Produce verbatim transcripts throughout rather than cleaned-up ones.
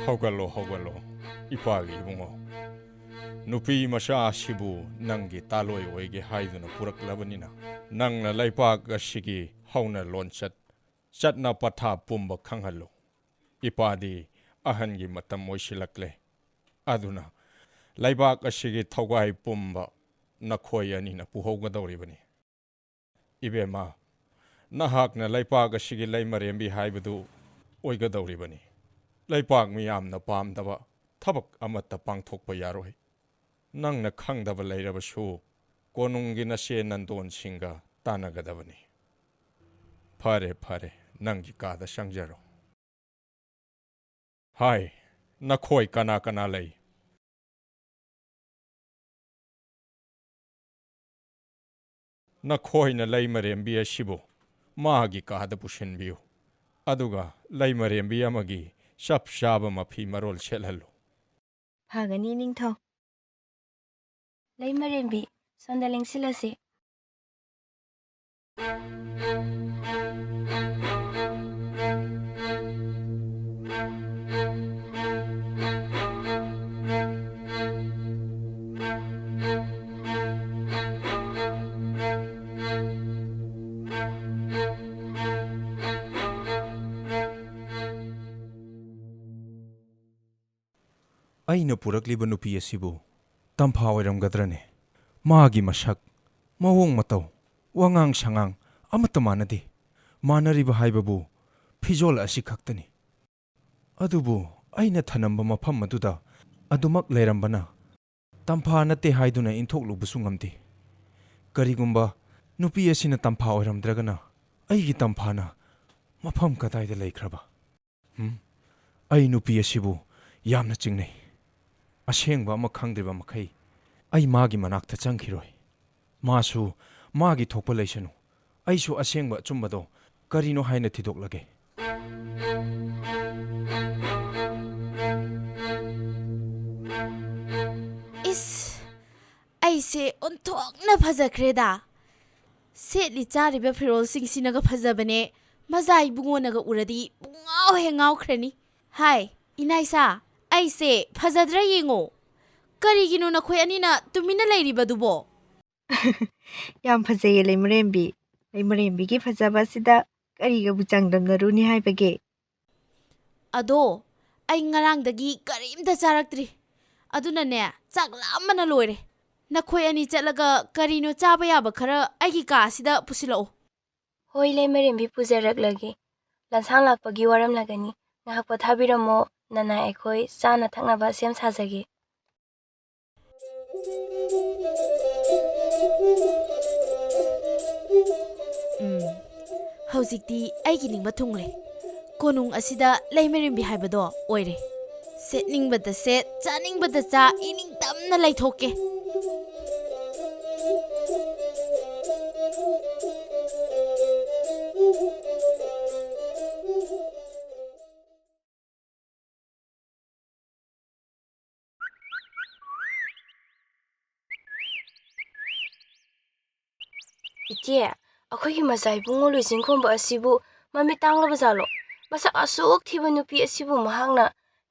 ꯍꯧꯒꯠꯂꯣ, ꯍꯧꯒꯠꯂꯣ, ꯏꯄꯥꯒꯤ ꯏꯕꯨꯡꯉꯣ꯫ ꯅꯨꯄꯤ ꯃꯆꯥ ꯑꯁꯤꯕꯨ ꯅꯪꯒꯤ ꯇꯥꯂꯣꯏ ꯑꯣꯏꯒꯦ ꯍꯥꯏꯗꯨꯅ ꯄꯨꯔꯛꯂꯕꯅꯤꯅ, ꯅꯪꯅ ꯂꯩꯄꯥꯛ ꯑꯁꯤꯒꯤ ꯍꯧꯅ ꯂꯣꯟꯆꯠ, ꯆꯠꯅ ꯄꯊꯥꯞ ꯄꯨꯝꯕ ꯈꯪꯍꯜꯂꯨ꯫ ꯏꯄꯥꯗꯤ ꯑꯍꯟꯒꯤ ꯃꯇꯝ ꯑꯣꯏꯁꯤꯜꯂꯛꯂꯦ꯫ ꯑꯗꯨꯅ ꯂꯩꯕꯥꯛ ꯑꯁꯤꯒꯤ ꯊꯧꯒꯥꯏ ꯄꯨꯝꯕ ꯅꯈꯣꯏ ꯑꯅꯤꯅ ꯄꯨꯍꯧꯒꯗꯧꯔꯤꯕꯅꯤ꯫ ꯏꯕꯦꯝꯃ, ꯅꯍꯥꯛꯅ ꯂꯩꯄꯥꯛ ꯑꯁꯤꯒꯤ ꯂꯩꯃꯔꯦꯝꯕꯤ ꯍꯥꯏꯕꯗꯨ ꯑꯣꯏꯒꯗꯧꯔꯤꯕꯅꯤ꯫ ꯂꯩꯄꯥꯛ ꯃꯤꯌꯥꯝꯅ ꯄꯥꯝꯗꯕ ꯊꯕꯛ ꯑꯃꯠꯇ ꯄꯥꯡꯊꯣꯛꯄ ꯌꯥꯔꯣꯏ꯫ ꯅꯪꯅ ꯈꯪꯗꯕ ꯂꯩꯔꯕꯁꯨ, ꯀꯣꯅꯨꯡꯒꯤ ꯅꯆꯦ ꯅꯟꯗꯣꯟꯁꯤꯡꯒ ꯇꯥꯟꯅꯒꯗꯕꯅꯤ꯫ ꯐꯔꯦ, ꯐꯔꯦ, ꯅꯪꯒꯤ ꯀꯥꯗ ꯆꯪꯖꯔꯣ꯫ ꯍꯥꯏ, ꯅꯈꯣꯏ ꯀꯅꯥ ꯀꯅꯥ ꯂꯩ? ꯅꯈꯣꯏꯅ ꯂꯩꯃꯔꯦꯝꯕꯤ ꯑꯁꯤꯕꯨ ꯃꯥꯒꯤ ꯀꯥꯗ ꯄꯨꯁꯤꯟꯕꯤꯌꯨ, ꯑꯗꯨꯒ ꯂꯩꯃꯔꯦꯝꯕꯤ ꯑꯃꯒꯤ ꯆꯞ ꯆꯥꯕ ꯃꯐꯤ ꯃꯔꯣꯜ ꯁꯦꯠꯍꯜꯂꯨ꯫ ꯐꯒꯅꯤ, ꯅꯤꯡꯊꯧ꯫ ꯂꯩꯃꯔꯦꯝꯕꯤ, ꯁꯣꯝꯗ ꯂꯦꯡꯁꯤꯜꯂꯁꯤ꯫ ꯑꯩꯅ ꯄꯨꯔꯛꯂꯤꯕ ꯅꯨꯄꯤ ꯑꯁꯤꯕꯨ ꯇꯝꯐꯥ ꯑꯣꯏꯔꯝꯒꯗ꯭ꯔꯅꯦ? ꯃꯥꯒꯤ ꯃꯁꯛ, ꯃꯑꯣꯡ ꯃꯇꯧ, ꯋꯥꯉꯥꯡ ꯁꯉꯥꯡ ꯑꯃꯠꯇ ꯃꯥꯟꯅꯗꯦ꯫ ꯃꯥꯟꯅꯔꯤꯕ ꯍꯥꯏꯕꯕꯨ ꯐꯤꯖꯣꯜ ꯑꯁꯤ ꯈꯛꯇꯅꯤ꯫ ꯑꯗꯨꯕꯨ ꯑꯩꯅ ꯊꯅꯝꯕ ꯃꯐꯝ ꯑꯗꯨꯗ ꯑꯗꯨꯃꯛ ꯂꯩꯔꯝꯕꯅ ꯇꯝꯐꯥ ꯅꯠꯇꯦ ꯍꯥꯏꯗꯨꯅ ꯏꯟꯊꯣꯛꯂꯨꯕꯁꯨ ꯉꯝꯗꯦ꯫ ꯀꯔꯤꯒꯨꯝꯕ ꯅꯨꯄꯤ ꯑꯁꯤꯅ ꯇꯝꯐꯥ ꯑꯣꯏꯔꯝꯗ꯭ꯔꯒꯅ ꯑꯩꯒꯤ ꯇꯝꯐꯥꯅ ꯃꯐꯝ ꯀꯗꯥꯏꯗ ꯂꯩꯈ꯭ꯔꯕ? ꯍꯨꯝ? ꯑꯩ ꯅꯨꯄꯤ ꯑꯁꯤꯕꯨ ꯌꯥꯝꯅ ꯆꯤꯡꯅꯩ꯫ ꯑꯁꯦꯡꯕ ꯑꯃ ꯈꯪꯗ꯭ꯔꯤꯕ ꯃꯈꯩ ꯑꯩ ꯃꯥꯒꯤ ꯃꯅꯥꯛꯇ ꯆꯪꯈꯤꯔꯣꯏ꯫ ꯃꯥꯁꯨ ꯃꯥꯒꯤ ꯊꯣꯛꯄ ꯂꯩꯁꯅꯨ꯫ ꯑꯩꯁꯨ ꯑꯁꯦꯡꯕ ꯑꯆꯨꯝꯕꯗꯣ ꯀꯔꯤꯅꯣ ꯍꯥꯏꯅ ꯊꯤꯗꯣꯛꯂꯒꯦ꯫ ꯏꯁ, ꯑꯩꯁꯦ ꯑꯣꯟꯊꯣꯛꯅ ꯐꯖꯈ꯭ꯔꯦꯗ꯫ ꯁꯦꯠꯂꯤ ꯆꯥꯔꯤꯕ ꯐꯤꯔꯣꯜꯁꯤꯡꯁꯤꯅꯒ ꯐꯖꯕꯅꯦ, ꯃꯖꯥ ꯏꯕꯨꯡꯉꯣꯅꯒ ꯎꯔꯗꯤ ꯄꯨꯡꯉꯥꯎ ꯍꯦꯛ ꯉꯥꯎꯈ꯭ꯔꯅꯤ꯫ ꯍꯥꯏ, ꯏꯅꯥꯏꯁꯥ, ꯑꯩꯁꯦ ꯐꯖꯗ꯭ꯔꯥ ꯌꯦꯡꯉꯣ꯫ ꯀꯔꯤꯒꯤꯅꯣ ꯅꯈꯣꯏ ꯑꯅꯤꯅ ꯇꯨꯃꯤꯟꯅ ꯂꯩꯔꯤꯕꯗꯨꯕꯣ? ꯌꯥꯝ ꯐꯖꯩꯌꯦ ꯂꯩꯃꯔꯦꯝꯕꯤ꯫ ꯂꯩꯃꯔꯦꯝꯕꯤꯒꯤ ꯐꯖꯕ ꯑꯁꯤꯗ ꯀꯔꯤꯒꯕꯨ ꯆꯥꯡꯗꯝꯅꯔꯨꯅꯤ ꯍꯥꯏꯕꯒꯦ? ꯑꯗꯣ, ꯑꯩ ꯉꯔꯥꯡꯗꯒꯤ ꯀꯔꯤꯝꯇ ꯆꯥꯔꯛꯇ꯭ꯔꯤ꯫ ꯑꯗꯨꯅꯅꯦ, ꯆꯥꯛ ꯂꯥꯝꯕꯅ ꯂꯣꯏꯔꯦ꯫ ꯅꯈꯣꯏ ꯑꯅꯤ ꯆꯠꯂꯒ ꯀꯔꯤꯅꯣ ꯆꯥꯕ ꯌꯥꯕ ꯈꯔ ꯑꯩꯒꯤ ꯀꯥ ꯑꯁꯤꯗ ꯄꯨꯁꯤꯜꯂꯛꯑꯣ꯫ ꯍꯣꯏ, ꯂꯩꯃꯔꯦꯝꯕꯤ, ꯄꯨꯖꯔꯛꯂꯒꯦ꯫ ꯂꯝꯁꯥꯡ ꯂꯥꯛꯄꯒꯤ ꯋꯥꯔꯝꯂꯒꯅꯤ꯫ ꯉꯥꯏꯍꯥꯛ ꯄꯣꯊꯥꯕꯤꯔꯝꯃꯣ, ꯅꯅꯥꯏ ꯑꯩꯈꯣꯏ ꯆꯥꯅ ꯊꯛꯅꯕ ꯁꯦꯝ ꯁꯥꯖꯒꯦ꯫ ꯎꯝ, ꯍꯧꯖꯤꯛꯇꯤ ꯑꯩꯒꯤ ꯅꯤꯡꯕ ꯊꯨꯡꯂꯦ꯫ ꯀꯣꯅꯨꯡ ꯑꯁꯤꯗ ꯂꯩꯃꯔꯦꯝꯕꯤ ꯍꯥꯏꯕꯗꯣ ꯑꯣꯏꯔꯦ꯫ ꯁꯦꯠꯅꯤꯡꯕꯗ ꯁꯦꯠ, ꯆꯥꯅꯤꯡꯕꯗ ꯆꯥ, ꯏꯅꯤꯡꯇꯝꯅ ꯂꯩꯊꯣꯛꯀꯦ꯫ ꯏꯆꯦ, ꯑꯩꯈꯣꯏꯒꯤ ꯃꯆꯥ ꯏꯕꯨꯡꯉꯣ ꯂꯨꯏꯆꯤꯡꯈꯣꯝꯕ ꯑꯁꯤꯕꯨ ꯃꯃꯤꯠ ꯇꯥꯡꯂꯕ ꯖꯥꯠꯂꯣ? ꯃꯁꯛ ꯑꯁꯨꯛ ꯊꯤꯕ ꯅꯨꯄꯤ ꯑꯁꯤꯕꯨ ꯃꯍꯥꯛꯅ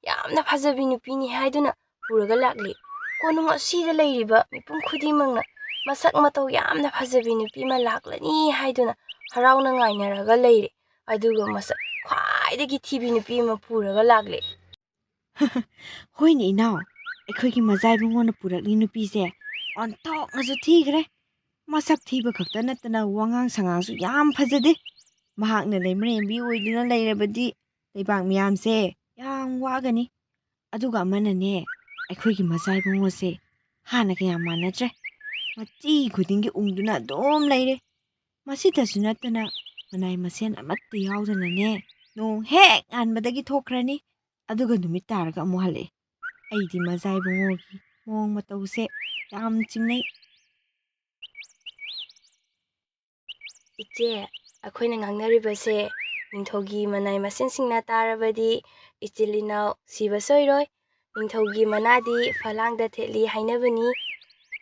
ꯌꯥꯝꯅ ꯐꯖꯕꯤ ꯅꯨꯄꯤꯅꯤ ꯍꯥꯏꯗꯨꯅ ꯄꯨꯔꯒ ꯂꯥꯛꯂꯤ꯫ ꯀꯣꯅꯨꯡ ꯑꯁꯤꯗ ꯂꯩꯔꯤꯕ ꯃꯤꯄꯨꯝ ꯈꯨꯗꯤꯡꯃꯛꯅ ꯃꯁꯛ ꯃꯇꯧ ꯌꯥꯝꯅ ꯐꯖꯕꯤ ꯅꯨꯄꯤ ꯑꯃ ꯂꯥꯛꯂꯅꯤ ꯍꯥꯏꯗꯨꯅ ꯍꯔꯥꯎꯅ ꯉꯥꯏꯅꯔꯒ ꯂꯩꯔꯦ꯫ ꯑꯗꯨꯒ ꯃꯁꯛ ꯈ꯭ꯋꯥꯏꯗꯒꯤ ꯊꯤꯕꯤ ꯅꯨꯄꯤ ꯑꯃ ꯄꯨꯔꯒ ꯂꯥꯛꯂꯦ꯫ ꯍꯣꯏꯅꯦ ꯏꯅꯥꯎ, ꯑꯩꯈꯣꯏꯒꯤ ꯃꯆꯥ ꯏꯕꯨꯡꯉꯣꯅ ꯄꯨꯔꯛꯂꯤ ꯅꯨꯄꯤꯁꯦ ꯑꯣꯟꯊꯣꯛꯅꯁꯨ ꯊꯤꯈ꯭ꯔꯦ꯫ ꯃꯁꯛ ꯊꯤꯕ ꯈꯛꯇ ꯅꯠꯇꯅ ꯋꯥꯉꯥꯡ ꯁꯉꯥꯡꯁꯨ ꯌꯥꯝ ꯐꯖꯗꯦ꯫ ꯃꯍꯥꯛꯅ ꯂꯩꯃꯔꯦꯝꯕꯤ ꯑꯣꯏꯗꯨꯅ ꯂꯩꯔꯕꯗꯤ ꯂꯩꯕꯥꯛ ꯃꯤꯌꯥꯝꯁꯦ ꯌꯥꯝ ꯋꯥꯒꯅꯤ꯫ ꯑꯗꯨꯒ ꯑꯃꯅꯅꯦ, ꯑꯩꯈꯣꯏꯒꯤ ꯃꯆꯥ ꯏꯕꯨꯡꯉꯣꯁꯦ ꯍꯥꯟꯅꯒ ꯌꯥꯝ ꯃꯥꯟꯅꯗ꯭ꯔꯦ꯫ ꯃꯆꯤ ꯈꯨꯗꯤꯡꯒꯤ ꯎꯪꯗꯨꯅ ꯑꯗꯨꯝ ꯂꯩꯔꯦ꯫ ꯃꯁꯤꯗꯁꯨ ꯅꯠꯇꯅ ꯃꯅꯥꯏ ꯃꯁꯦꯟ ꯑꯃꯠꯇ ꯌꯥꯎꯗꯅꯅꯦ, ꯅꯣꯡ ꯍꯦꯛ ꯉꯥꯟꯕꯗꯒꯤ ꯊꯣꯛꯈ꯭ꯔꯅꯤ꯫ ꯑꯗꯨꯒ ꯅꯨꯃꯤꯠ ꯇꯥꯔꯒ ꯑꯃꯨꯛ ꯍꯜꯂꯛꯑꯦ꯫ ꯑꯩꯗꯤ ꯃꯆꯥ ꯏꯕꯨꯡꯉꯣꯒꯤ ꯃꯑꯣꯡ ꯃꯇꯧꯁꯦ ꯌꯥꯝ ꯆꯤꯡꯅꯩ꯫ ꯏꯆꯦ, ꯑꯩꯈꯣꯏꯅ ꯉꯥꯡꯅꯔꯤꯕꯁꯦ ꯅꯤꯡꯊꯧꯒꯤ ꯃꯅꯥꯏ ꯃꯁꯦꯟꯁꯤꯡꯅ ꯇꯥꯔꯕꯗꯤ ꯏꯆꯤꯜ ꯏꯅꯥꯎ ꯁꯤꯕ ꯁꯣꯏꯔꯣꯏ꯫ ꯅꯤꯡꯊꯧꯒꯤ ꯃꯅꯥꯗꯤ ꯐꯂꯥꯡꯗ ꯊꯦꯠꯂꯤ ꯍꯥꯏꯅꯕꯅꯤ꯫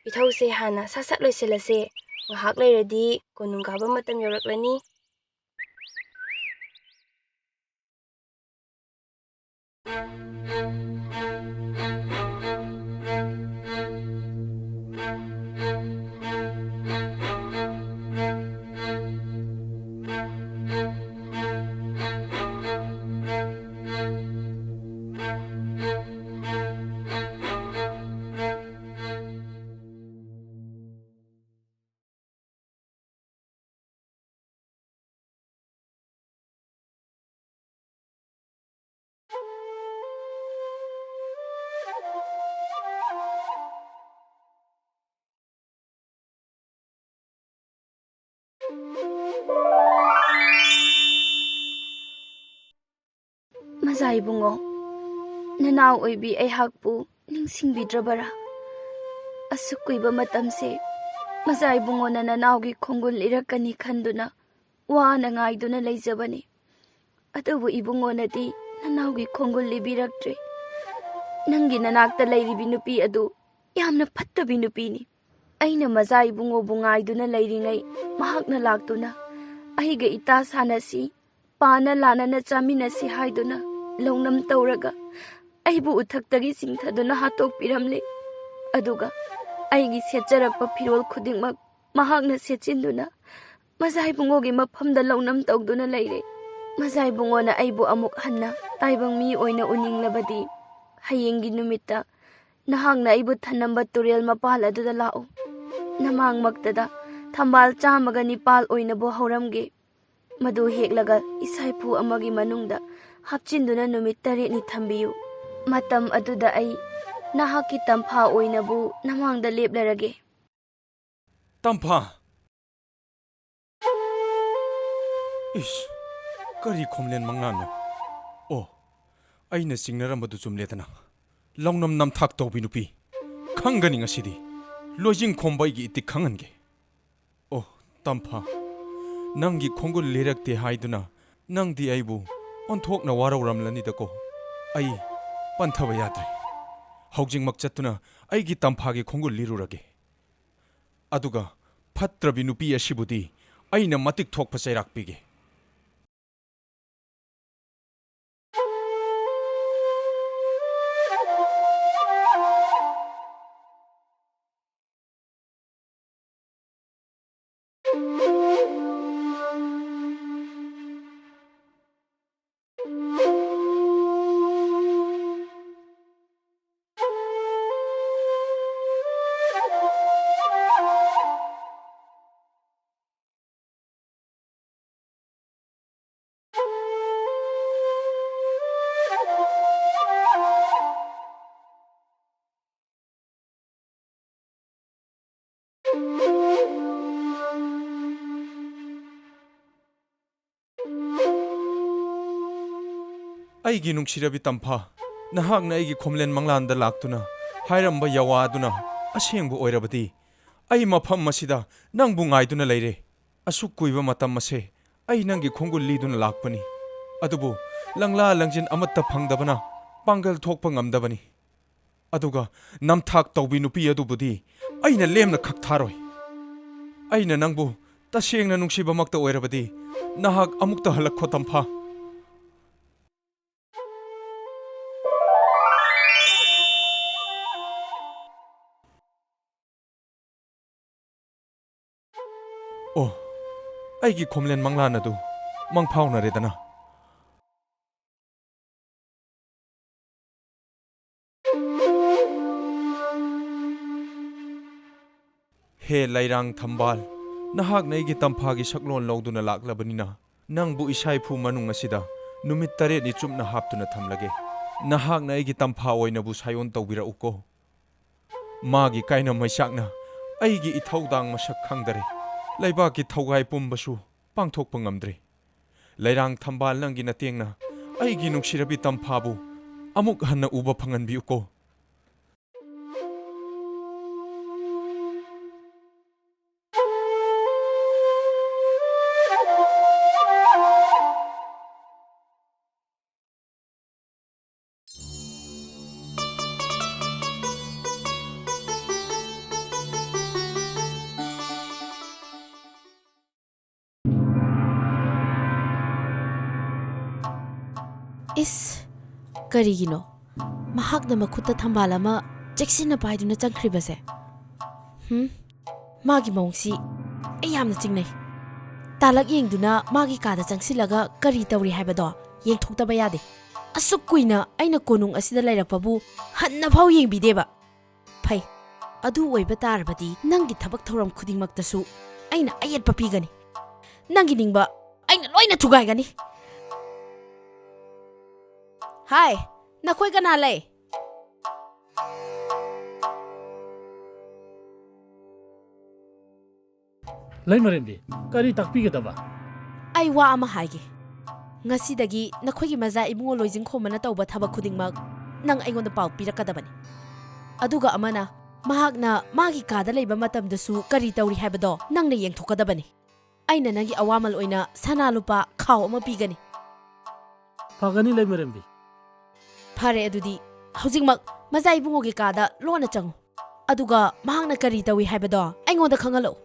ꯏꯊꯧꯁꯦ ꯍꯥꯟꯅ ꯁꯠ ꯁꯠ ꯂꯣꯏꯁꯤꯜꯂꯁꯦ꯫ ꯉꯥꯏꯍꯥꯛ ꯂꯩꯔꯗꯤ ꯀꯣꯅꯨꯡ ꯀꯥꯕ ꯃꯇꯝ ꯌꯧꯔꯛꯂꯅꯤ꯫ ꯃꯖꯥ ꯏꯕꯨꯡꯉꯣ, ꯅꯅꯥꯎ ꯑꯣꯏꯕꯤ ꯑꯩꯍꯥꯛꯄꯨ ꯅꯤꯡꯁꯤꯡꯕꯤꯗ꯭ꯔꯕꯔꯥ? ꯑꯁꯨꯛ ꯀꯨꯏꯕ ꯃꯇꯝꯁꯦ ꯃꯖꯥ ꯏꯕꯨꯡꯉꯣꯅ ꯅꯅꯥꯎꯒꯤ ꯈꯣꯡꯒꯨꯜ ꯂꯤꯔꯛꯀꯅꯤ ꯈꯟꯗꯨꯅ ꯋꯥꯅ ꯉꯥꯏꯗꯨꯅ ꯂꯩꯖꯕꯅꯤ꯫ ꯑꯗꯨꯕꯨ ꯏꯕꯨꯡꯉꯣꯅꯗꯤ ꯅꯅꯥꯎꯒꯤ ꯈꯣꯡꯒꯨꯜ ꯂꯤꯕꯤꯔꯛꯇ꯭ꯔꯦ꯫ ꯅꯪꯒꯤ ꯅꯅꯥꯛꯇ ꯂꯩꯔꯤꯕꯤ ꯅꯨꯄꯤ ꯑꯗꯨ ꯌꯥꯝꯅ ꯐꯠꯇꯕꯤ ꯅꯨꯄꯤꯅꯤ꯫ ꯑꯩꯅ ꯃꯖꯥ ꯏꯕꯨꯡꯉꯣꯕꯨ ꯉꯥꯏꯗꯨꯅ ꯂꯩꯔꯤꯉꯩ ꯃꯍꯥꯛꯅ ꯂꯥꯛꯇꯨꯅ ꯑꯩꯒ ꯏꯇꯥ ꯁꯥꯟꯅꯁꯤ, ꯄꯥꯅ ꯂꯥꯟꯅꯅ ꯆꯥꯃꯤꯟꯅꯁꯤ ꯍꯥꯏꯗꯨꯅ ꯂꯧꯅꯝ ꯇꯧꯔꯒ ꯑꯩꯕꯨ ꯎꯊꯛꯇꯒꯤ ꯆꯤꯡꯊꯗꯨꯅ ꯍꯥꯠꯇꯣꯛꯄꯤꯔꯝꯂꯦ꯫ ꯑꯗꯨꯒ ꯑꯩꯒꯤ ꯁꯦꯠꯆꯔꯛꯄ ꯐꯤꯔꯣꯜ ꯈꯨꯗꯤꯡꯃꯛ ꯃꯍꯥꯛꯅ ꯁꯦꯠꯆꯤꯟꯗꯨꯅ ꯃꯖꯥ ꯏꯕꯨꯡꯉꯣꯒꯤ ꯃꯐꯝꯗ ꯂꯧꯅꯝ ꯇꯧꯗꯨꯅ ꯂꯩꯔꯦ꯫ ꯃꯖꯥ ꯏꯕꯨꯡꯉꯣꯅ ꯑꯩꯕꯨ ꯑꯃꯨꯛ ꯍꯟꯅ ꯇꯥꯏꯕꯪ ꯃꯤ ꯑꯣꯏꯅ ꯎꯅꯤꯡꯂꯕꯗꯤ ꯍꯌꯦꯡꯒꯤ ꯅꯨꯃꯤꯠꯇ ꯅꯍꯥꯛꯅ ꯑꯩꯕꯨ ꯊꯅꯝꯕ ꯇꯨꯔꯦꯜ ꯃꯄꯥꯜ ꯑꯗꯨꯗ ꯂꯥꯛꯎ꯫ ꯅꯃꯥꯡꯃꯛꯇꯗ ꯊꯝꯕꯥꯜ ꯆꯥꯝꯃꯒ ꯅꯤꯄꯥꯜ ꯑꯣꯏꯅꯕꯨ ꯍꯧꯔꯝꯒꯦ꯫ ꯃꯗꯨ ꯍꯦꯛꯂꯒ ꯏꯁꯥꯏꯐꯨ ꯑꯃꯒꯤ ꯃꯅꯨꯡꯗ ꯍꯥꯞꯆꯤꯟꯗꯨꯅ ꯅꯨꯃꯤꯠ ꯇꯔꯦꯠꯅꯤ ꯊꯝꯕꯤꯌꯨ꯫ ꯃꯇꯝ ꯑꯗꯨꯗ ꯑꯩ ꯅꯍꯥꯛꯀꯤ ꯇꯝꯐꯥ ꯑꯣꯏꯅꯕꯨ ꯅꯃꯥꯡꯗ ꯂꯦꯞꯂꯔꯒꯦ꯫ ꯇꯝꯐꯥ! ꯏꯁ, ꯀꯔꯤ ꯈꯣꯝꯂꯦꯟ ꯃꯉꯥꯅꯣ? ꯑꯣ, ꯑꯩꯅ ꯆꯤꯡꯅꯔꯝꯕꯗꯨ ꯆꯨꯝꯂꯦꯗꯅ꯫ ꯂꯧꯅꯝ ꯅꯝꯊꯥꯛ ꯇꯧꯕꯤ ꯅꯨꯄꯤ꯫ ꯈꯪꯒꯅꯤ ꯉꯁꯤꯗꯤ꯫ ꯂꯣꯏꯖꯤꯡ ꯈꯣꯝꯕ ꯑꯩꯒꯤ ꯏꯇꯤꯛ ꯈꯪꯍꯟꯒꯦ꯫ ꯑꯣ, ꯇꯝꯐꯥ, ꯅꯪꯒꯤ ꯈꯣꯡꯒꯨꯜ ꯂꯤꯔꯛꯇꯦ ꯍꯥꯏꯗꯨꯅ ꯅꯪꯗꯤ ꯑꯩꯕꯨ ꯑꯣꯟꯊꯣꯛꯅ ꯋꯥꯔꯧꯔꯝꯂꯅꯤꯗꯀꯣ꯫ ꯑꯩ ꯄꯟꯊꯕ ꯌꯥꯗ꯭ꯔꯦ꯫ ꯍꯧꯖꯤꯛꯃꯛ ꯆꯠꯇꯨꯅ ꯑꯩꯒꯤ ꯇꯝꯐꯥꯒꯤ ꯈꯣꯡꯒꯨꯜ ꯂꯤꯔꯨꯔꯒꯦ꯫ ꯑꯗꯨꯒ ꯐꯠꯇ꯭ꯔꯕꯤ ꯅꯨꯄꯤ ꯑꯁꯤꯕꯨꯗꯤ ꯑꯩꯅ ꯃꯇꯤꯛ ꯊꯣꯛꯄ ꯆꯩꯔꯥꯛ ꯄꯤꯒꯦ꯫ ꯑꯩꯒꯤ ꯅꯨꯡꯁꯤꯔꯕꯤ ꯇꯝꯐꯥ, ꯅꯍꯥꯛꯅ ꯑꯩꯒꯤ ꯈꯣꯝꯂꯦꯟ ꯃꯪꯂꯥꯟꯗ ꯂꯥꯛꯇꯨꯅ ꯍꯥꯏꯔꯝꯕ ꯌꯥꯋꯥꯗꯨꯅ ꯑꯁꯦꯡꯕ ꯑꯣꯏꯔꯕꯗꯤ, ꯑꯩ ꯃꯐꯝ ꯑꯁꯤꯗ ꯅꯪꯕꯨ ꯉꯥꯏꯗꯨꯅ ꯂꯩꯔꯦ꯫ ꯑꯁꯨꯛ ꯀꯨꯏꯕ ꯃꯇꯝ ꯑꯁꯦ ꯑꯩ ꯅꯪꯒꯤ ꯈꯣꯡꯒꯨꯜ ꯂꯤꯗꯨꯅ ꯂꯥꯛꯄꯅꯤ꯫ ꯑꯗꯨꯕꯨ ꯂꯪꯂꯥ ꯂꯪꯖꯤꯟ ꯑꯃꯠꯇ ꯐꯪꯗꯕꯅ ꯄꯥꯡꯒꯜ ꯊꯣꯛꯄ ꯉꯝꯗꯕꯅꯤ꯫ ꯑꯗꯨꯒ ꯅꯝꯊꯥꯛ ꯇꯧꯕꯤ ꯅꯨꯄꯤ ꯑꯗꯨꯕꯨꯗꯤ ꯑꯩꯅ ꯂꯦꯝꯅ ꯈꯛ ꯊꯥꯔꯣꯏ꯫ ꯑꯩꯅ ꯅꯪꯕꯨ ꯇꯁꯦꯡꯅ ꯅꯨꯡꯁꯤꯕꯃꯛꯇ ꯑꯣꯏꯔꯕꯗꯤ, ꯅꯍꯥꯛ ꯑꯃꯨꯛꯇ ꯍꯜꯂꯛꯈꯣ, ꯇꯝꯐꯥ꯫ ꯑꯣ, ꯑꯩꯒꯤ ꯈꯣꯝꯂꯦꯟ ꯃꯪꯂꯥꯟ ꯑꯗꯨ ꯃꯪꯐꯥꯎꯅꯔꯦꯗꯅ꯫ ꯍꯦ ꯂꯩꯔꯥꯡ ꯊꯝꯕꯥꯜ, ꯅꯍꯥꯛꯅ ꯑꯩꯒꯤ ꯇꯝꯐꯥꯒꯤ ꯁꯛꯂꯣꯟ ꯂꯧꯗꯨꯅ ꯂꯥꯛꯂꯕꯅꯤꯅ, ꯅꯪꯕꯨ ꯏꯁꯥ ꯏꯐꯨ ꯃꯅꯨꯡ ꯑꯁꯤꯗ ꯅꯨꯃꯤꯠ ꯇꯔꯦꯠꯅꯤ ꯆꯨꯞꯅ ꯍꯥꯞꯇꯨꯅ ꯊꯝꯂꯒꯦ꯫ ꯅꯍꯥꯛꯅ ꯑꯩꯒꯤ ꯇꯝꯐꯥ ꯑꯣꯏꯅꯕꯨ ꯁꯥꯏꯑꯣꯟ ꯇꯧꯕꯤꯔꯛꯎꯀꯣ꯫ ꯃꯥꯒꯤ ꯀꯥꯏꯅ ꯃꯩꯆꯥꯛꯅ ꯑꯩꯒꯤ ꯏꯊꯧꯗꯥꯡ ꯃꯁꯛ ꯈꯪꯗꯔꯦ꯫ ꯂꯩꯕꯥꯛꯀꯤ ꯊꯧꯒꯥꯏ ꯄꯨꯝꯕꯁꯨ ꯄꯥꯡꯊꯣꯛꯄ ꯉꯝꯗ꯭ꯔꯦ꯫ ꯂꯩꯔꯥꯡ ꯊꯝꯕꯥꯜ, ꯅꯪꯒꯤ ꯅꯇꯦꯡꯅ ꯑꯩꯒꯤ ꯅꯨꯡꯁꯤꯔꯕꯤ ꯇꯝꯐꯥꯕꯨ ꯑꯃꯨꯛ ꯍꯟꯅ ꯎꯕ ꯐꯪꯍꯟꯕꯤꯌꯨꯀꯣ꯫ ꯏꯁ, ꯀꯔꯤꯒꯤꯅꯣ ꯃꯍꯥꯛꯅ ꯃꯈꯨꯠꯇ ꯊꯝꯕꯥꯜ ꯑꯃ ꯆꯦꯛꯁꯤꯟꯅ ꯄꯥꯏꯗꯨꯅ ꯆꯪꯈ꯭ꯔꯤꯕꯁꯦ? ꯍꯨꯝ? ꯃꯥꯒꯤ ꯃꯑꯣꯡꯁꯤ ꯑꯩ ꯌꯥꯝꯅ ꯆꯤꯡꯅꯩ꯫ ꯇꯥꯂꯛ ꯌꯦꯡꯗꯨꯅ ꯃꯥꯒꯤ ꯀꯥꯗ ꯆꯪꯁꯤꯜꯂꯒ ꯀꯔꯤ ꯇꯧꯔꯤ ꯍꯥꯏꯕꯗꯣ ꯌꯦꯡꯊꯣꯛꯇꯕ ꯌꯥꯗꯦ꯫ ꯑꯁꯨꯛ ꯀꯨꯏꯅ ꯑꯩꯅ ꯀꯣꯅꯨꯡ ꯑꯁꯤꯗ ꯂꯩꯔꯛꯄꯕꯨ ꯍꯟꯅꯐꯥꯎ ꯌꯦꯡꯕꯤꯗꯦꯕ꯫ ꯐꯩ, ꯑꯗꯨ ꯑꯣꯏꯕ ꯇꯥꯔꯕꯗꯤ ꯅꯪꯒꯤ ꯊꯕꯛ ꯊꯧꯔꯝ ꯈꯨꯗꯤꯡꯃꯛꯇꯁꯨ ꯑꯩꯅ ꯑꯌꯦꯠꯄ ꯄꯤꯒꯅꯤ꯫ ꯅꯪꯒꯤ ꯅꯤꯡꯕ ꯑꯩꯅ ꯂꯣꯏꯅ ꯊꯨꯒꯥꯏꯒꯅꯤ꯫ ꯍꯥꯏ, ꯅꯈꯣꯏ ꯀꯅꯥ ꯂꯩ? ꯂꯩꯃꯔꯦꯝꯕꯤ, ꯀꯔꯤ ꯇꯥꯛꯄꯤꯒꯗꯕ? ꯑꯩ ꯋꯥ ꯑꯃ ꯍꯥꯏꯒꯦ꯫ "ꯉꯁꯤꯗꯒꯤ ꯅꯈꯣꯏꯒꯤ ꯃꯖꯥ ꯏꯕꯨꯡꯉꯣ ꯂꯣꯏꯖꯤꯡꯈꯣꯝꯕꯅ ꯇꯧꯕ ꯊꯕꯛ ꯈꯨꯗꯤꯡꯃꯛ ꯅꯪ ꯑꯩꯉꯣꯟꯗ ꯄꯥꯎ ꯄꯤꯔꯛꯀꯗꯕꯅꯤ꯫ ꯑꯗꯨꯒ ꯑꯃꯅ ꯃꯍꯥꯛꯅ ꯃꯥꯒꯤ ꯀꯥꯗ ꯂꯩꯕ ꯃꯇꯝꯗꯁꯨ ꯀꯔꯤ ꯇꯧꯔꯤ ꯍꯥꯏꯕꯗꯣ ꯅꯪꯅ ꯌꯦꯡꯊꯣꯛꯀꯗꯕꯅꯤ꯫ ꯑꯩꯅ ꯅꯪꯒꯤ ꯑꯋꯥꯃꯜ ꯑꯣꯏꯅ ꯁꯅꯥ ꯂꯨꯄꯥ ꯈꯥꯎ ꯑꯃ ꯄꯤꯒꯅꯤ꯫" "ꯐꯒꯅꯤ, ꯂꯩꯃꯔꯦꯝꯕꯤ꯫" "ꯐꯔꯦ, ꯑꯗꯨꯗꯤ ꯍꯧꯖꯤꯛꯃꯛ ꯃꯖꯥ ꯏꯕꯨꯡꯉꯣꯒꯤ ꯀꯥꯗ ꯂꯣꯟꯅ ꯆꯪꯉꯨ꯫ ꯑꯗꯨꯒ ꯃꯍꯥꯛꯅ ꯀꯔꯤ ꯇꯧꯏ ꯍꯥꯏꯕꯗꯣ ꯑꯩꯉꯣꯟꯗ ꯈꯪꯍꯜꯂꯛꯎ꯫"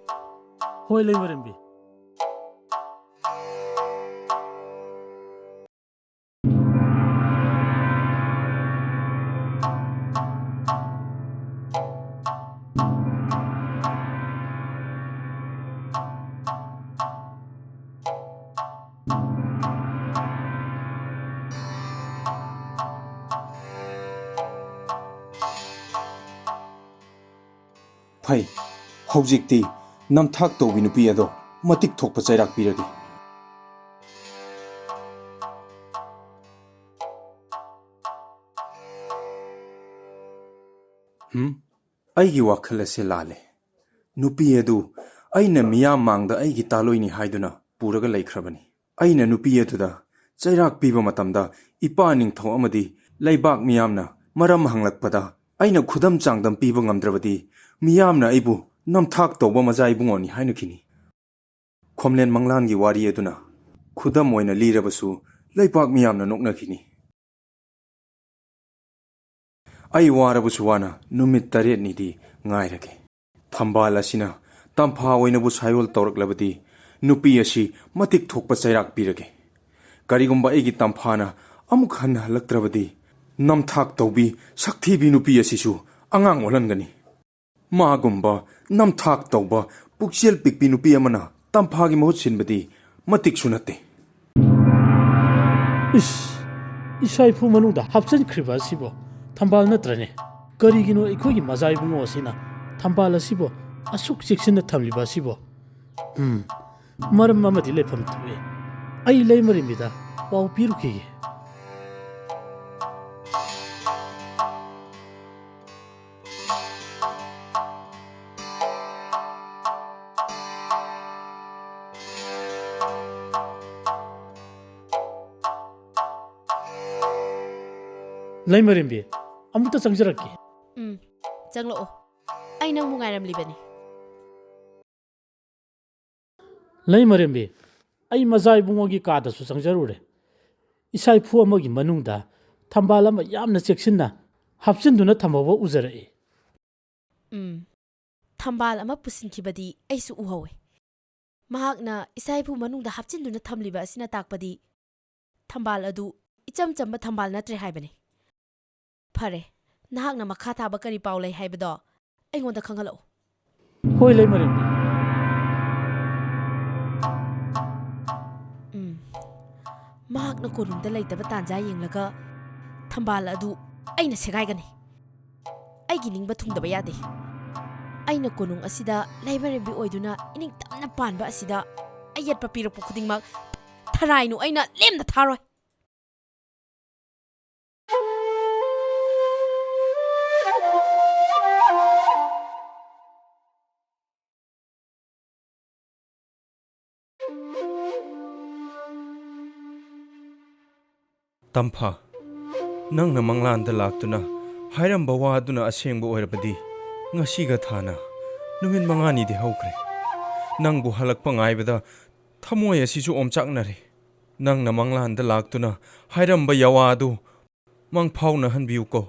"ꯍꯣꯏ, ꯂꯩꯃꯔꯦꯝꯕꯤ꯫" "ꯐꯩ, ꯍꯧꯖꯤꯛꯇꯤ ꯅꯝꯊꯥꯛ ꯇꯧꯕꯤ ꯅꯨꯄꯤ ꯑꯗꯣ ꯃꯇꯤꯛ ꯊꯣꯛꯄ ꯆꯩꯔꯥꯛ ꯄꯤꯔꯒꯦ꯫" ꯍꯨꯝ? ꯑꯩꯒꯤ ꯋꯥꯈꯜ ꯑꯁꯤ ꯂꯥꯜꯂꯦ꯫ ꯅꯨꯄꯤ ꯑꯗꯨ ꯑꯩꯅ ꯃꯤꯌꯥꯝ ꯃꯥꯡꯗ ꯑꯩꯒꯤ ꯇꯥꯂꯣꯏꯅꯤ ꯍꯥꯏꯗꯨꯅ ꯄꯨꯔꯒ ꯂꯩꯈ꯭ꯔꯕꯅꯤ꯫ ꯑꯩꯅ ꯅꯨꯄꯤ ꯑꯗꯨꯗ ꯆꯩꯔꯥꯛ ꯄꯤꯕ ꯃꯇꯝꯗ ꯏꯄꯥ ꯅꯤꯡꯊꯧ ꯑꯃꯗꯤ ꯂꯩꯕꯥꯛ ꯃꯤꯌꯥꯝꯅ ꯃꯔꯝ ꯍꯪꯂꯛꯄꯗ ꯑꯩꯅ ꯈꯨꯗꯝ ꯆꯥꯡꯗꯝ ꯄꯤꯕ ꯉꯝꯗ꯭ꯔꯕꯗꯤ ꯃꯤꯌꯥꯝꯅ ꯑꯩꯕꯨ ꯅꯝꯊꯥꯛ ꯇꯧꯕ ꯃꯖꯥ ꯏꯕꯨꯡꯉꯣꯅꯤ ꯍꯥꯏꯅꯈꯤꯅꯤ꯫ ꯈꯣꯝꯂꯦꯟ ꯃꯪꯂꯥꯟꯒꯤ ꯋꯥꯔꯤ ꯑꯗꯨꯅ ꯈꯨꯗꯝ ꯑꯣꯏꯅ ꯂꯤꯔꯕꯁꯨ ꯂꯩꯄꯥꯛ ꯃꯤꯌꯥꯝꯅ ꯅꯣꯛꯅꯈꯤꯅꯤ꯫ ꯑꯩ ꯋꯥꯔꯕꯁꯨ ꯋꯥꯅ ꯅꯨꯃꯤꯠ ꯇꯔꯦꯠꯅꯤꯗꯤ ꯉꯥꯏꯔꯒꯦ꯫ ꯊꯝꯕꯥꯜ ꯑꯁꯤꯅ ꯇꯝꯐꯥ ꯑꯣꯏꯅꯕꯨ ꯁꯥꯌꯣꯜ ꯇꯧꯔꯛꯂꯕꯗꯤ ꯅꯨꯄꯤ ꯑꯁꯤ ꯃꯇꯤꯛ ꯊꯣꯛꯄ ꯆꯩꯔꯥꯛ ꯄꯤꯔꯒꯦ꯫ ꯀꯔꯤꯒꯨꯝꯕ ꯑꯩꯒꯤ ꯇꯝꯐꯥꯅ ꯑꯃꯨꯛ ꯍꯟꯅ ꯍꯜꯂꯛꯇ꯭ꯔꯕꯗꯤ ꯅꯝꯊꯥꯛ ꯇꯧꯕꯤ, ꯁꯛꯊꯤꯕꯤ ꯅꯨꯄꯤ ꯑꯁꯤꯁꯨ ꯑꯉꯥꯡ ꯑꯣꯜꯍꯟꯒꯅꯤ꯫ ꯃꯥꯒꯨꯝꯕ ꯅꯝꯊꯥꯛ ꯇꯧꯕ, ꯄꯨꯛꯆꯦꯜ ꯄꯤꯛꯄꯤ ꯅꯨꯄꯤ ꯑꯃꯅ ꯇꯝꯐꯥꯒꯤ ꯃꯍꯨꯠ ꯁꯤꯟꯕꯗꯤ ꯃꯇꯤꯛꯁꯨ ꯅꯠꯇꯦ꯫ ꯏꯁ! ꯏꯁꯥ ꯏꯐꯨ ꯃꯅꯨꯡꯗ ꯍꯥꯞꯆꯤꯟꯈ꯭ꯔꯤꯕ ꯑꯁꯤꯕꯣ ꯊꯝꯕꯥꯜ ꯅꯠꯇ꯭ꯔꯅꯦ? ꯀꯔꯤꯒꯤꯅꯣ ꯑꯩꯈꯣꯏꯒꯤ ꯃꯖꯥ ꯏꯕꯨꯡꯉꯣ ꯑꯁꯤꯅ ꯊꯝꯕꯥꯜ ꯑꯁꯤꯕꯨ ꯑꯁꯨꯛ ꯆꯦꯛꯁꯤꯟꯅ ꯊꯝꯂꯤꯕ ꯑꯁꯤꯕꯣ? ꯎꯝ, ꯃꯔꯝ ꯑꯃꯗꯤ ꯂꯩꯐꯝ ꯊꯣꯛꯏ꯫ ꯑꯩ ꯂꯩꯃꯔꯦꯝꯕꯤꯗ ꯄꯥꯎ ꯄꯤꯔꯨꯈꯤꯒꯦ꯫ ꯂꯩꯃꯔꯦꯝꯕꯤ, ꯑꯃꯨꯛꯇ ꯆꯪꯖꯔꯛꯀꯦ꯫ ꯎꯝ, ꯆꯪꯂꯛꯑꯣ꯫ ꯑꯩ ꯅꯪꯕꯨ ꯉꯥꯏꯔꯝꯂꯤꯕꯅꯤ꯫ ꯂꯩꯃꯔꯦꯝꯕꯤ, ꯑꯩ ꯃꯆꯥ ꯏꯕꯨꯡꯉꯣꯒꯤ ꯀꯥꯗꯁꯨ ꯆꯪꯖꯔꯨꯔꯦ꯫ ꯏꯁꯥ ꯏꯐꯨ ꯑꯃꯒꯤ ꯃꯅꯨꯡꯗ ꯊꯝꯕꯥꯜ ꯑꯃ ꯌꯥꯝꯅ ꯆꯦꯛꯁꯤꯟꯅ ꯍꯥꯞꯆꯤꯟꯗꯨꯅ ꯊꯝꯍꯧꯕ ꯎꯖꯔꯛꯏ꯫ ꯎꯝ, ꯊꯝꯕꯥꯜ ꯑꯃ ꯄꯨꯁꯤꯟꯈꯤꯕꯗꯤ ꯑꯩꯁꯨ ꯎꯍꯧꯋꯦ꯫ ꯃꯍꯥꯛꯅ ꯏꯁꯥ ꯏꯐꯨ ꯃꯅꯨꯡꯗ ꯍꯥꯞꯆꯤꯟꯗꯨꯅ ꯊꯝꯂꯤꯕ ꯑꯁꯤꯅ ꯇꯥꯛꯄꯗꯤ ꯊꯝꯕꯥꯜ ꯑꯗꯨ ꯏꯆꯝ ꯆꯝꯕ ꯊꯝꯕꯥꯜ ꯅꯠꯇ꯭ꯔꯦ ꯍꯥꯏꯕꯅꯤ꯫ ꯐꯔꯦ, ꯅꯍꯥꯛꯅ ꯃꯈꯥ ꯇꯥꯕ ꯀꯔꯤ ꯄꯥꯎ ꯂꯩ ꯍꯥꯏꯕꯗꯣ ꯑꯩꯉꯣꯟꯗ ꯈꯪꯍꯜꯂꯛꯎ꯫ ꯍꯣꯏ, ꯂꯩꯃꯔꯦꯝꯕꯤ꯫ ꯎꯝ꯫ ꯃꯍꯥꯛꯅ ꯀꯣꯅꯨꯡꯗ ꯂꯩꯇꯕ ꯇꯥꯟꯖꯥ ꯌꯦꯡꯂꯒ ꯊꯝꯕꯥꯜ ꯑꯗꯨ ꯑꯩꯅ ꯁꯦꯒꯥꯏꯒꯅꯤ꯫ ꯑꯩꯒꯤ ꯅꯤꯡꯕ ꯊꯨꯡꯗꯕ ꯌꯥꯗꯦ꯫ ꯑꯩꯅ ꯀꯣꯅꯨꯡ ꯑꯁꯤꯗ ꯂꯩꯃꯔꯦꯝꯕꯤ ꯑꯣꯏꯗꯨꯅ ꯏꯅꯤꯡꯇꯝꯅ ꯄꯥꯟꯕ ꯑꯁꯤꯗ ꯑꯌꯦꯠꯄ ꯄꯤꯔꯛꯄ ꯈꯨꯗꯤꯡꯃꯛ ꯊꯔꯥꯏꯅꯨ ꯑꯩꯅ ꯂꯦꯝꯅ ꯊꯥꯔꯣꯏ꯫ ꯇꯝꯐꯥ, ꯅꯪꯅ ꯃꯪꯂꯥꯟꯗ ꯂꯥꯛꯇꯨꯅ ꯍꯥꯏꯔꯝꯕ ꯋꯥꯗꯨꯅ ꯑꯁꯦꯡꯕ ꯑꯣꯏꯔꯕꯗꯤ, ꯉꯁꯤꯒ ꯊꯥꯅ ꯅꯨꯃꯤꯠ ꯃꯉꯥꯅꯤꯗꯤ ꯍꯧꯈ꯭ꯔꯦ꯫ ꯅꯪꯕꯨ ꯍꯜꯂꯛꯄ ꯉꯥꯏꯕꯗ ꯊꯃꯣꯏ ꯑꯁꯤꯁꯨ ꯑꯣꯝꯆꯥꯛꯅꯔꯦ꯫ ꯅꯪꯅ ꯃꯪꯂꯥꯟꯗ ꯂꯥꯛꯇꯨꯅ ꯍꯥꯏꯔꯝꯕ ꯌꯥꯋꯥꯗꯨ ꯃꯪꯐꯥꯎꯅꯍꯟꯕꯤꯌꯨꯀꯣ꯫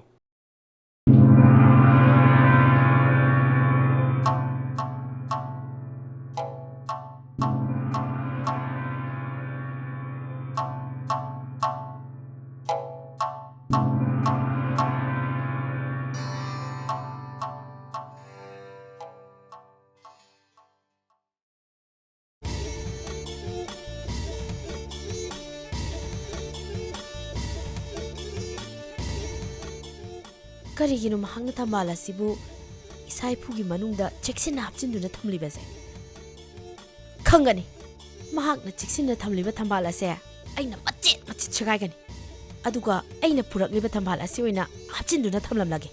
ꯀꯔꯤꯒꯤꯅꯣ ꯃꯍꯥꯛꯅ ꯊꯝꯕꯥꯜ ꯑꯁꯤꯕꯨ ꯏꯁꯥ ꯏꯐꯨꯒꯤ ꯃꯅꯨꯡꯗ ꯆꯦꯛꯁꯤꯟꯅ ꯍꯥꯞꯆꯤꯟꯗꯨꯅ ꯊꯝꯂꯤꯕꯁꯦ? ꯈꯪꯒꯅꯤ꯫ ꯃꯍꯥꯛꯅ ꯆꯦꯛꯁꯤꯟꯅ ꯊꯝꯂꯤꯕ ꯊꯝꯕꯥꯜ ꯑꯁꯦ ꯑꯩꯅ ꯃꯆꯦꯠ ꯃꯆꯦꯠ ꯁꯦꯒꯥꯏꯒꯅꯤ꯫ ꯑꯗꯨꯒ ꯑꯩꯅ ꯄꯨꯔꯛꯂꯤꯕ ꯊꯝꯕꯥꯜ ꯑꯁꯤ ꯑꯣꯏꯅ ꯍꯥꯞꯆꯤꯟꯗꯨꯅ ꯊꯝꯂꯝꯂꯒꯦ꯫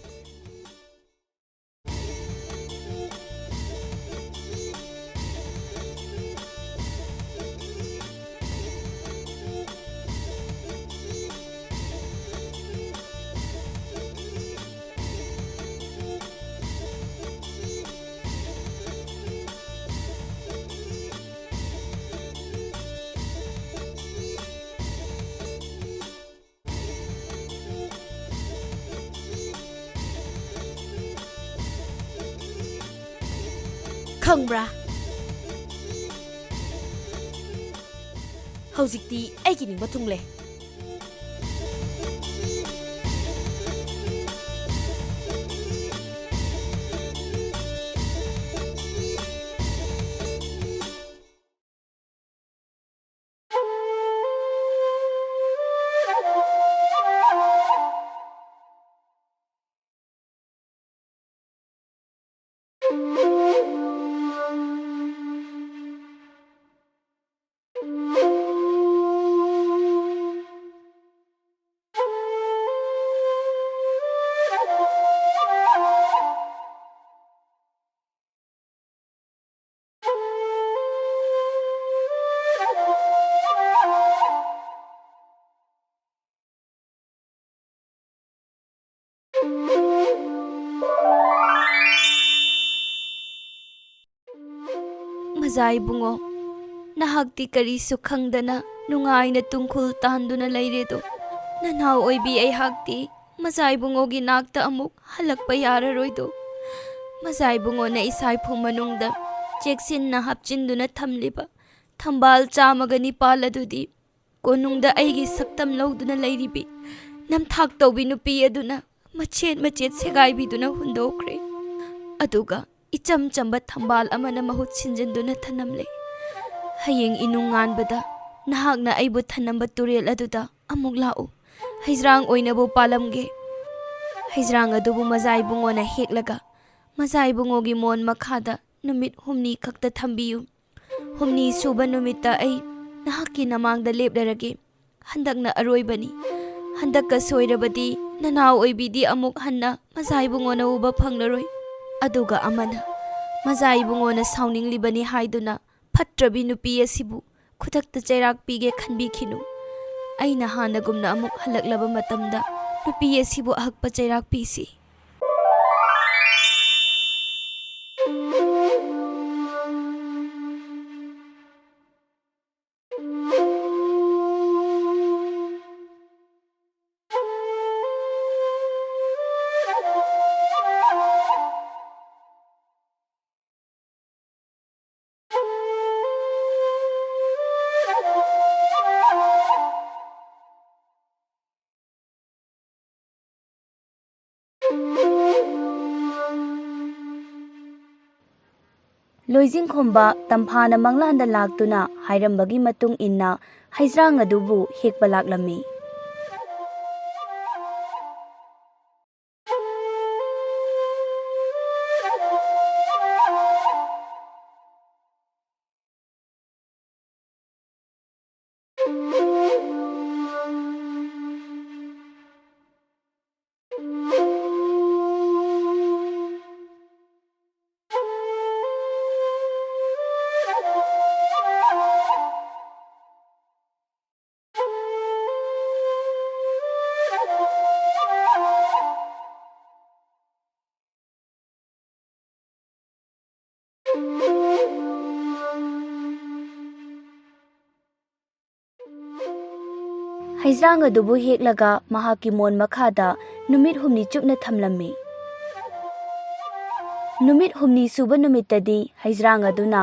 ꯈꯪꯕ꯭ꯔꯥ? ꯍꯧꯖꯤꯛꯇꯤ ꯑꯩꯒꯤ ꯅꯤꯡꯕ ꯊꯨꯡꯂꯦ꯫ ꯃꯖꯥ ꯏꯕꯨꯡꯉꯣ, ꯅꯍꯥꯛꯇꯤ ꯀꯔꯤꯁꯨ ꯈꯪꯗꯅ ꯅꯨꯡꯉꯥꯏꯅ ꯇꯨꯡꯈꯨꯜ ꯇꯥꯟꯗꯨꯅ ꯂꯩꯔꯦꯗꯣ꯫ ꯅꯅꯥꯎ ꯑꯣꯏꯕꯤ ꯑꯩꯍꯥꯛꯇꯤ ꯃꯖꯥ ꯏꯕꯨꯡꯉꯣꯒꯤ ꯅꯥꯛꯇ ꯑꯃꯨꯛ ꯍꯜꯂꯛꯄ ꯌꯥꯔꯔꯣꯏꯗꯣ꯫ ꯃꯖꯥ ꯏꯕꯨꯡꯉꯣꯅ ꯏꯁꯥꯏꯐꯨ ꯃꯅꯨꯡꯗ ꯆꯦꯛꯁꯤꯟꯅ ꯍꯥꯞꯆꯤꯟꯗꯨꯅ ꯊꯝꯂꯤꯕ ꯊꯝꯕꯥꯜ ꯆꯥꯝꯃꯒ ꯅꯤꯄꯥꯜ ꯑꯗꯨꯗꯤ ꯀꯣꯅꯨꯡꯗ ꯑꯩꯒꯤ ꯁꯛꯇꯝ ꯂꯧꯗꯨꯅ ꯂꯩꯔꯤꯕꯤ ꯅꯝꯊꯥꯛ ꯇꯧꯕꯤ ꯅꯨꯄꯤ ꯑꯗꯨꯅ ꯃꯆꯦꯠ ꯃꯆꯦꯠ ꯁꯦꯒꯥꯏꯕꯤꯗꯨꯅ ꯍꯨꯟꯗꯣꯛꯈ꯭ꯔꯦ꯫ ꯑꯗꯨꯒ ꯏꯆꯝ ꯆꯝꯕ ꯊꯝꯕꯥꯜ ꯑꯃꯅ ꯃꯍꯨꯠ ꯁꯤꯟꯖꯤꯟꯗꯨꯅ ꯊꯅꯝꯂꯦ꯫ ꯍꯌꯦꯡ ꯏꯅꯨꯡ ꯉꯥꯟꯕꯗ ꯅꯍꯥꯛꯅ ꯑꯩꯕꯨ ꯊꯅꯝꯕ ꯇꯨꯔꯦꯜ ꯑꯗꯨꯗ ꯑꯃꯨꯛ ꯂꯥꯛꯎ꯫ ꯍꯩꯖ꯭ꯔꯥꯡ ꯑꯣꯏꯅꯕꯨ ꯄꯥꯜꯂꯝꯒꯦ꯫ ꯍꯩꯖ꯭ꯔꯥꯡ ꯑꯗꯨꯕꯨ ꯃꯖꯥ ꯏꯕꯨꯡꯉꯣꯅ ꯍꯦꯛꯂꯒ ꯃꯖꯥ ꯏꯕꯨꯡꯉꯣꯒꯤ ꯃꯣꯟ ꯃꯈꯥꯗ ꯅꯨꯃꯤꯠ ꯍꯨꯝꯅꯤ ꯈꯛꯇ ꯊꯝꯕꯤꯌꯨ꯫ ꯍꯨꯝꯅꯤ ꯁꯨꯕ ꯅꯨꯃꯤꯠꯇ ꯑꯩ ꯅꯍꯥꯛꯀꯤ ꯅꯃꯥꯡꯗ ꯂꯦꯞꯂꯔꯒꯦ꯫ ꯍꯟꯗꯛꯅ ꯑꯔꯣꯏꯕꯅꯤ꯫ ꯍꯟꯗꯛꯀ ꯁꯣꯏꯔꯕꯗꯤ ꯅꯅꯥꯎ ꯑꯣꯏꯕꯤꯗꯤ ꯑꯃꯨꯛ ꯍꯟꯅ ꯃꯖꯥ ꯏꯕꯨꯡꯉꯣꯅ ꯎꯕ ꯐꯪꯂꯔꯣꯏ꯫ ꯑꯗꯨꯒ ꯑꯃꯅ, ꯃꯖꯥ ꯏꯕꯨꯡꯉꯣꯅ ꯁꯥꯎꯅꯤꯡꯂꯤꯕꯅꯤ ꯍꯥꯏꯗꯨꯅ ꯐꯠꯇ꯭ꯔꯕꯤ ꯅꯨꯄꯤ ꯑꯁꯤꯕꯨ ꯈꯨꯗꯛꯇ ꯆꯩꯔꯥꯛ ꯄꯤꯒꯦ ꯈꯟꯕꯤꯈꯤꯅꯨ꯫ ꯑꯩꯅ ꯍꯥꯟꯅꯒꯨꯝꯅ ꯑꯃꯨꯛ ꯍꯜꯂꯛꯂꯕ ꯃꯇꯝꯗ ꯅꯨꯄꯤ ꯑꯁꯤꯕꯨ ꯑꯍꯛꯄ ꯆꯩꯔꯥꯛ ꯄꯤꯁꯤ꯫ ꯂꯣꯏꯖꯤꯡꯈꯣꯝꯕ ꯇꯝꯐꯥꯅ ꯃꯪꯂꯥꯟꯗ ꯂꯥꯛꯇꯨꯅ ꯍꯥꯏꯔꯝꯕꯒꯤ ꯃꯇꯨꯡ ꯏꯟꯅ ꯍꯩꯖ꯭ꯔꯥꯡ ꯑꯗꯨꯕꯨ ꯍꯦꯛꯄ ꯂꯥꯛꯂꯝꯃꯤ꯫ ꯍꯩꯖ꯭ꯔꯥꯡ ꯑꯗꯨꯕꯨ ꯍꯦꯛꯂꯒ ꯃꯍꯥꯛꯀꯤ ꯃꯣꯟ ꯃꯈꯥꯗ ꯅꯨꯃꯤꯠ ꯍꯨꯝꯅꯤ ꯆꯨꯞꯅ ꯊꯝꯂꯝꯃꯤ꯫ ꯅꯨꯃꯤꯠ ꯍꯨꯝꯅꯤ ꯁꯨꯕ ꯅꯨꯃꯤꯠꯇꯗꯤ ꯍꯩꯖ꯭ꯔꯥꯡ ꯑꯗꯨꯅ